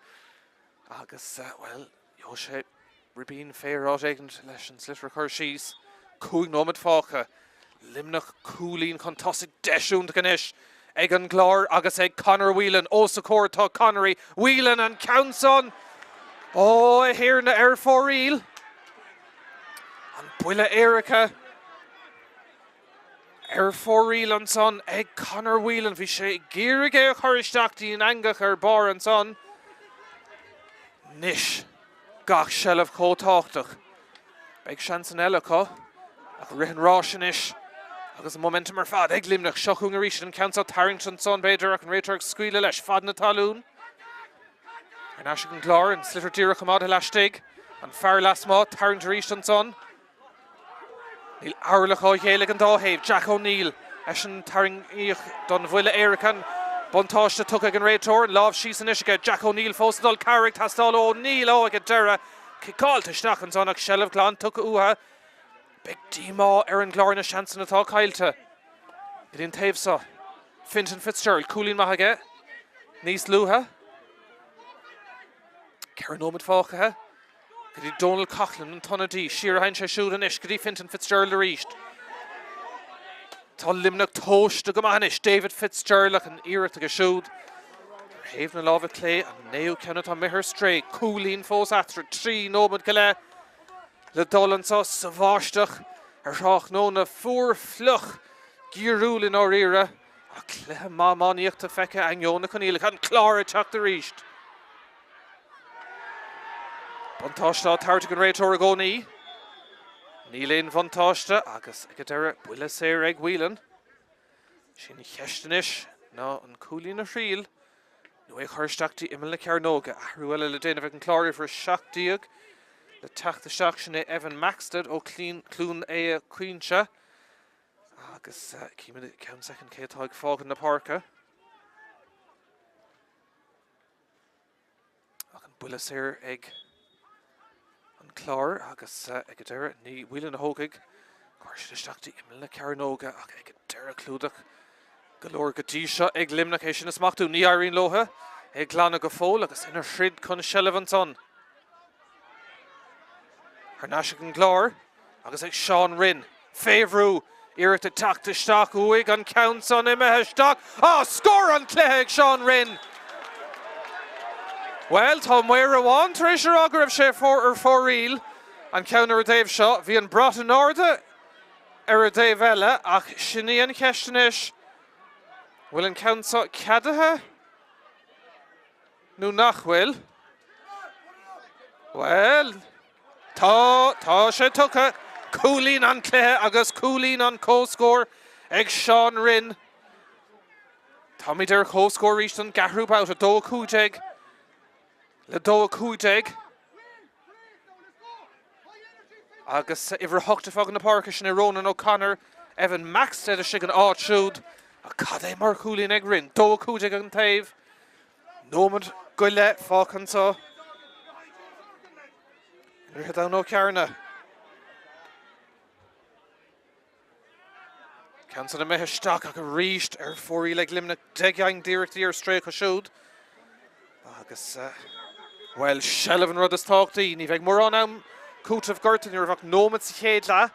agus, bhuel, gheobhaidh sé ribín féir áit éigin leis an sliotar a chur síos. 5 nóiméad fágtha. Luimneach cúilín chun tosaigh. Deis iontach anois ag an gClár agus ag Conor Whelan. Os a chomhair tá Connery. Whelan an ceann san! Ó a Thiarna ar fóraoil! An buille éirice ar fóraoil ansan ag Conor Whelan. Bhí sé ag iarraidh é a chur isteach dtí an eangach ar barr ansan. Anois. Gach seilbh chomh tábhachtach. Beidh seansanna eile acu ach rith an ráis anois agus an momentum ar fad ag Luimneach. Seo chugainn arís an ceann seo tarraingt ansan b'fhéidir ach an réiteoir ag scaoileadh leis fad na talún. Thar n-ais ag an gClár, an sliotar díreach coimeádta laistigh. An fear lasmuigh, tarraingt arís ansan. Níl orlach á ghéilleadh ag an dá thaobh. Jack O'Neill, eisean tarraingíodh don bhuille éirice. An buntáiste tugtha ag an réiteoir. An lámh síos anois aige. Jack O'Neill fós ag dul. Cabhair ag teastáil ó O'Neill. Ó, ag an deireadh. Ciceáilte isteach ansan ach seilbh ghlan tugtha uathu. Beidh díomá ar an gClár na seansanna atá caillte. Go dtí an taobh seo. Fintan Fitzgerald, cúilín maith aige níos luaithe. 4 nóiméad fágtha. Go dtí Donal Coughlan, an t-ionadaí. Siar a théann sé siúd anois go dtí Fintan Fitzgerald arís. Tá Luimneach tomhaiste go maith anois. David Fitzgerald ach an iarracht aige siúd. Ar thaobh na láimhe clé, an naoú ceann atá imithe ar strae. Cúilín fós eatarthu. 3 nóiméad go leith le dul anseo sa bháisteach ar thráthnóna fuar fliuch geimhriúil i ndáiríre. Ach cluiche maith iománaíochta feicthe ainneoin na coinníollacha. An Clár ag teacht arís. Buntáiste á tabhairt ag an réiteoir i gcónaí. Níl aon bhuntáiste agus ag an deireadh buille saor ag Whelan. Sin an cheist anois ná an cúilín a thriail nó é a chur isteach dtí imeall na cearnóige. Athrú eile le déanamh ag an Clár uimhir 17 le teacht isteach sin é Evan Maxted ó Cluain Aodha Caointe. Agus címid i gceann soicind cé atá ag fágaint na páirce. Ach an buille saor ag an Clár agus ag an deireadh ní Whelan a thógfaidh. Cuir siad isteach dtí imeall na cearnóige ach ag an deireadh clúdach go leor go dtí seo ag Luimneach é sin a smachtú. Ní éiríonn leo é glanadh go fóill agus ina throid chun seilbh ansan. Thar n-ais ag an gClár. Agus ag Seán Rynne. Fé bhrú, iarracht ag teacht isteach uaidh, an ceann san imithe isteach. Á, scór an chluiche ag Seán Rynne! Bhuel, tá maor amháin tar éis a rá go raibh sé ar fóraoil, an ceann ar an dtaobh seo. Bhí an brat in airde ar an dtaobh eile, ach sin í an cheist anois, bhfuil an ceann seo ceadaithe nó nach bhfuil? Bhuel. Tá, tá sé tugtha. Cúilín an chluiche agus cúilín an comhscóir ag Seán Rynne. Táimid ar comhscór arís don gceathrú babhta, 2-15 le 2-15. Agus uimhir 8 ag fágaint na páirce sin é Ronan O'Connor, Evan Maxted istigh ina áit siúd. Ach cad é mar chúilín ag Rynne? 2-15 an taobh. Nóiméad go leith fágtha anseo. I nDroichead Abhann Ó Cearna. Ceann san imithe isteach ach arís ar fóraoil ag Luimneach. 10 gceann d'iarrachtaí ar strae acu siúd. Agus, bhuel, seilbh an rud is tábhachtaí. Ní bheidh mórán am cúitimh gorta, ní raibh ach nóiméad sa chéad leath.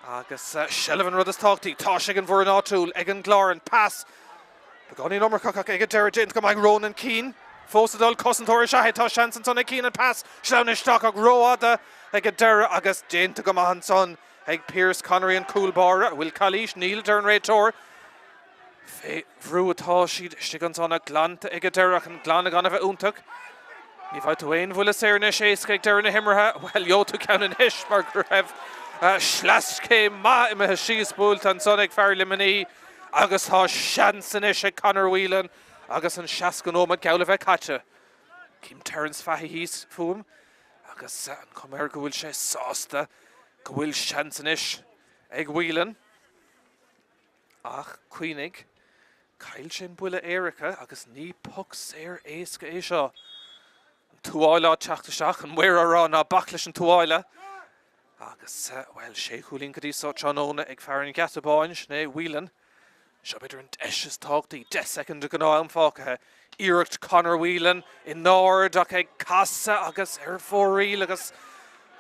Agus seilbh an rud is tábhachtaí. Tá sé ag an bhfoireann áitiúil, ag an gClár, an pas Beagáinín iomarcach ach ag an deireadh déanta go maith ag Ronan Keane. Fós ag dul, cosantóir is ea é, tá seans ansan ag Cian an pas sleamhnaithe isteach ach rófhada ag an deireadh agus déanta go maith ansan ag Pearse Connery an cúl báire. An bhfuil calaois? Níl, a deir an réiteoir. Fé bhrú atá siad istigh ansan ach glanta ag an deireadh ach an glanadh gan a bheith iontach. Ní bhfaighidh tú aon bhuille saor anois éasca ag deireadh na himeartha. Bhuel, gheobhaidh tú ceann anois mar go raibh sleaschéim maith imithe síos buailte ansan ag fear Luimnigh agus tá seans anois ag Conor Whelan agus an 60 nóiméad geall le bheith caite. Cím Terence Fahy thíos fúm agus an chuma air go bhfuil sé sásta go bhfuil seans anois ag Whelan. Ach cuimhnigh, chaill sé an buille éirice agus ní poc saor éasca é seo. An tuáille á teacht isteach, an maor á rá ná bac leis an tuáille. Agus, bhuel, sé chúilín go dtí seo tráthnóna ag fear an Gheata Báin, sin é Whelan. Seo b'fhéidir an deis is tábhachtaí, 10 soicind de ghnáth-am fágtha. Iarracht Conor Whelan in ard ach ag casadh agus ar fóraoil agus,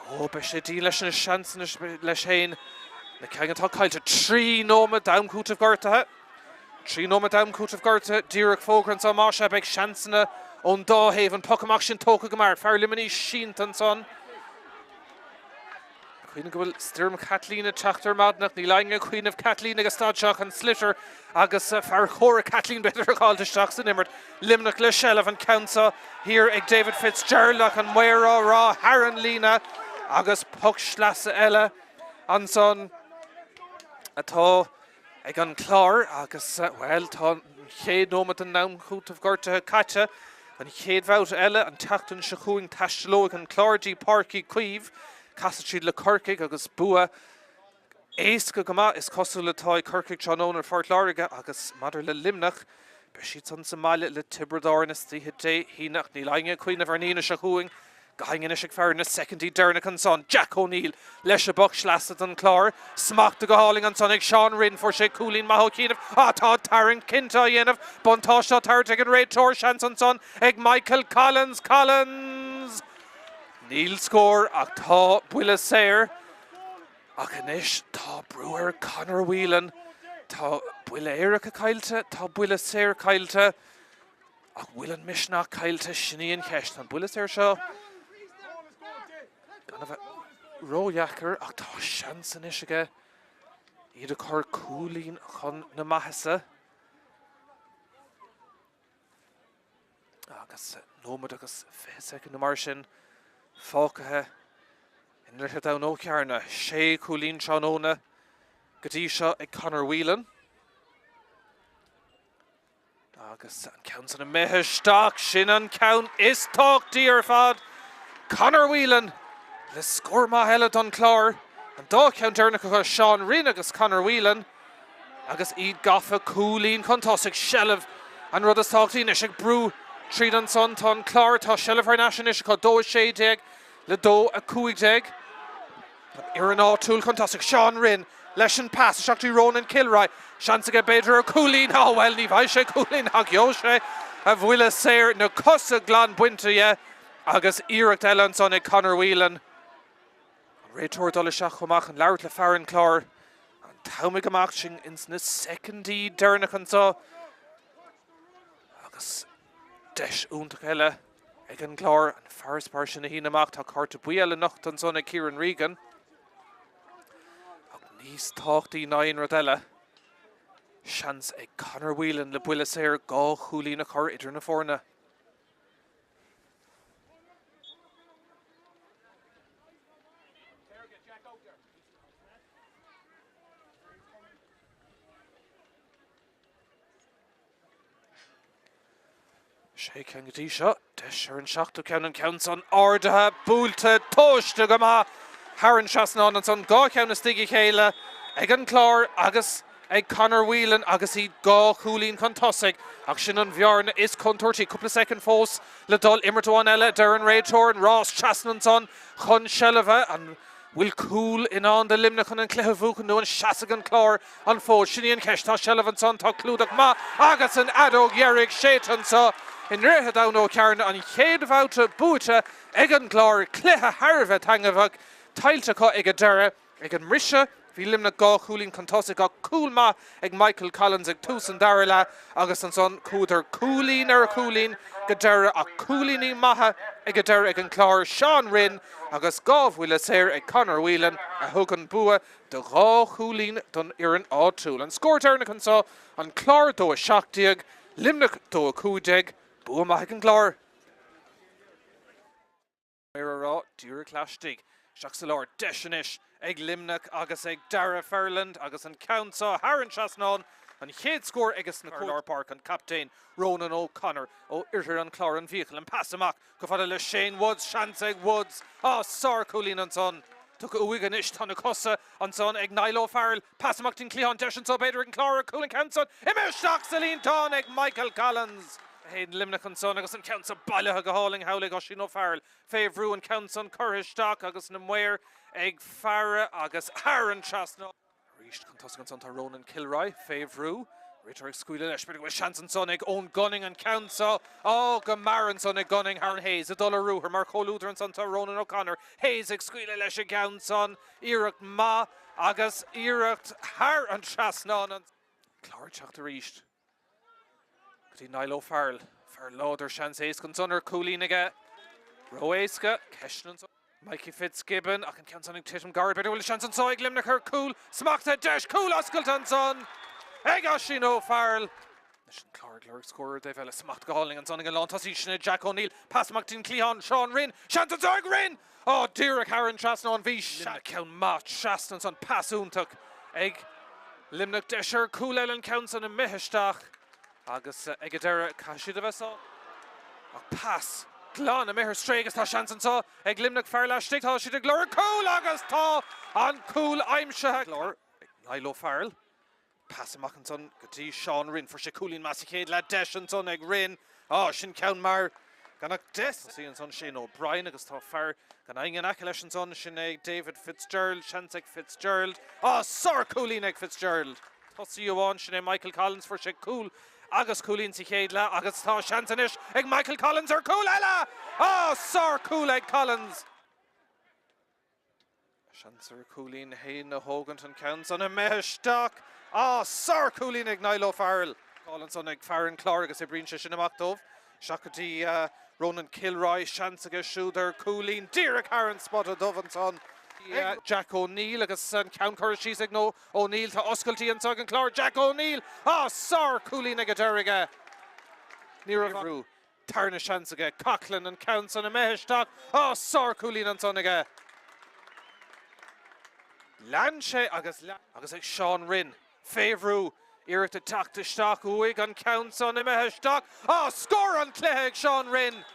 ó, beidh sé dian leis na seansanna leis féin, na cinn atá caillte. 3 nóiméad d'am cúitimh gortaithe. 3 nóiméad d'am cúitimh gortaithe. Díreach fógartha anso. Más ea, beidh seansanna ón dá thaobh. An poc amach sin tógtha go mear. Fear Luimnigh sínte ansan. Cuimhnigh go bhfuil Stoirm Kathleen ag teacht ar maidin ach níl éinne ag cuimhneamh Kathleen ag an staid seo ach an sliotar agus fear chomhraic Kathleen b'fhéidir a dh'fháilt isteach san imirt. Luimneach le seilbh an ceann seo thiar ag David Fitzgerald ach an maor á rá thar an líne agus poc sleasa eile ansan atá ag an Chlár agus, bhuel, tá an chéad nóiméad den am chúitimh gortaithe caite. An chéad bhabhta eile, an tseachtain seo chugainn, taistealóidh an Clár dtí Páirc Uí Chaoimh. Casfaidh siad le Corcaigh agus bua éasca go maith, is cosúil, atá ag Corcaigh tráthnóna ar Phort Láirge agus maidir le Luimneach, beidh siad san sa mbaile le Tiobraid Árann istoíche Dé hAoine ach níl éinne ag cuimhneamh ar an Aoine seo chugainn. Go héasca anois ag fear na soicindí deireanacha ansan, Jack O'Neill leis an bpoc sleasa don Chlár. Smachta go hálainn ansan ag Seán Rynne. Fuair sé cúilín maith ó chianaibh. Á, tá tarraingt cinnte á dhéanamh. Buntáiste á tabhairt ag an réiteoir. Seans ansan ag Michael Collins. Collins! Níl scór ach tá buille saor. Ach anois tá brú ar Conor Whelan. Tá buille éirice caillte, tá buille saor caillte. Ach bhfuil an misneach caillte? Sin í an cheist. Tá an buille saor seo gan a bheith ródheacair ach tá seans anois aige iad a chur cúilín chun na maitheasa. Agus nóiméad agus 20 soicind nó mar sin fágtha i nDroichead Abhann Ó Cearna. Sé chúilín tráthnóna go dtí seo ag Conor Whelan. Agus an ceann san imithe isteach, sin an ceann is tábhachtaí ar fad. Conor Whelan le scór maith eile don Chlár. An dá cheann deireanach acu, Seán Rynne agus Conor Whelan, agus iad gafa cúilín chun tosaigh. Seilbh an rud is tábhachtaí anois, ag brú tríd ansan tá an Clár. Tá seilbh thar n-ais anois acu, 2-16 le 2-15. An fhoireann áitiúil chun tosaigh, Seán Rynne leis an pas isteach dtí Ronan Kilroy. Seans aige b'fhéidir ar chúilín. Á bhuel, ní bhfaighidh sé cúilín ach gheobhaidh sé a bhuille saor, na cosa glan bainte dhe agus iarracht eile ansan ag Conor Whelan. An réiteoir ag dul isteach chomh maith chun labhairt le fear an Chláir. An t-am ag imeacht sin ins na soicindí deireanacha anseo agus deis iontach eile. Ag an gClár, an farasbarr sin a shíneadh amach, tá cárta buí eile nochta ansan ag Kieran Regan. Ach níos tábhachtaí ná aon rud eile, seans ag Conor Whelan le buille saor dhá chúilín a chur idir na foirne. Sé ceann go dtí seo. Deis ar an seachtú ceann, an ceann san ardaithe, buailte, tomhaiste go maith thar an trasnán ansan. Dhá cheann istigh a chéile ag an Clár agus ag Conor Whelan agus iad dhá chúilín chun tosaigh. Ach sin an bhearna is contúirtí. Cúpla soicind fós le dul. Imirt amháin eile, a deir an réiteoir. An rás trasna ansan chun seilbhe. An bhfuil cúl i ndán do Luimneach chun an cluiche a bhuachan nó an seasfaidh an Clár an fód? Sin í an cheist. Tá seilbh ansan, tá clúdach maith agus an fheadóg dheiridh séidte anso i nDroichead Abhann Ó Cearna. An chéad bhabhta buaite ag an gClár. Cluiche thar a bheith taitneamhach tuillte acu ag an deireadh. Ag an mbriseadh. Bhí Luimneach 2 chúilín chun tosaigh ach cúl maith ag Michael Collins ag tús an dara leath agus ansan chuadar cúilín ar chúilín go deireadh ach cúilíní maithe ag an deireadh ag an Chlár, Seán Rynne agus 2 bhuille saor ag Conor Whelan a thug an bua de dhá chúilín don fhoireann áitiúil. An scór deireanach anso, An Clár 2 17, Luimneach 2 15, bua maith ag an gClár. Ar a rá díreach laistigh. Isteach sa lár, deis anois ag Luimneach agus ag Darragh Ferland agus an ceann seo thar an trasnán, an chéad scór aige na lár páirce, an captaen Ronan O'Connor ó oirthear an Chláir An Mhíochail, an pas amach chomh fada le Shane Woods, seans ag Woods, á, sárchúilín ansan! Tugtha uaidh anois, tá na cosa ansan ag Niall O'Farrell, pas amach den chliathán, deis anso b'fhéidir ag an Clár ar chúl, an ceann san imithe isteach sa líontán ag Michael Collins! 1 Luimneach ansan agus an ceann so bailithe go hálainn thall ag Oisín O'Farrell fé bhrú, an ceann san curtha isteach agus na maoir ag faire agus thar an trasnán. Arís chun tosaigh ansan tá Ronan Kilroy fé bhrú, réiteoir ag scaoileadh leis, b'fhéidir go bhfuil seans ansan ag Eoin Gunning an ceann so, á go mear ansan ag Gunning thar an Hayes ag dul ar ruathar mar chomhluadar ansan tá Ronan O'Connor, Hayes ag scaoileadh leis an gceann san, iarracht maith agus iarracht thar an trasnán an. Clár ag teacht arís. Go dtí Niall O'Farrell. Fear láidir seans éasca ansan ar chúilín aige. Ró-éasca. Ceisteanna ansan. Mikey Fitzgibbon ach an ceann san ag titim gar. B'fhéidir go bhfuil seans anso ag Luimneach ar chúl. Smachtaithe deis. Cúl oscailte ansan ag Oisín O'Farrell. Anois an Clár ag lorg scór ar an dtaobh eile. Smacht go hálainn ansan ag an lántosaí sin é Jack O'Neill. Pas amach dtí'n cliathán. Seán Rynne. Seans anso ag Rynne! Á, díreach thar an trasnán. Bhí Luimneach ceann maith trasna ansan. Pas iontach ag Luimneach. Deis ar chúl eile an ceann san imithe isteach agus ag an deireadh caithfidh siad a bheith sásta. Ach pas glan imithe ar strae agus tá seans anso ag Luimneach fear laistigh. Tá siad ag lorg cúl agus tá an cúl aimsithe. Clár ag Niall O'Farrell. Pas amach ansan go dtí Seán Rynne. Fuair sé cúilín maith sa chéad leath. Deis ansan ag Rynne. Á, sin ceann mear gan ach deich. Tosaí ansan Shane O'Brien agus tá fear gan éinne in aice leis ansan. Sin é David Fitzgerald. Seans ag Fitzgerald. Á, sár-chúilín ag Fitzgerald. Tosaí amháin, sin é Michael Collins. Fuair sé cúl agus cúilín sa chéad leath agus tá seans anois ag Michael Collins ar chúl eile! Á, sár-chúl ag Collins. Seans ar chúilín fhéin a thógaint an ceann san imithe isteach. Á, sár-chúilín ag Niall O'Farrell. Fáil ansan ag fear an Chláir agus oibríonn sé sin amach dóibh. Isteach go dtí Ronan Kilroy, seans aige siúd ar chúilín díreach thar an spota dubh ansan. Jack O'Neill agus an ceann curtha síos ag O'Neill. Tá oscailtí anso ag an Chlár. Jack O'Neill! Á, sár-chúilín ag an deireadh aige. Ní raibh. Tarna seans aige, Coughlan, an ceann san imithe isteach. Á, sár-chúilín ansan aige. Lean sé agus lean. Agus ag Seán Rynne, fé bhrú, iarracht ag teacht isteach uaidh, an ceann san imithe isteach. Á, scór an chluiche ag Seán Rynne!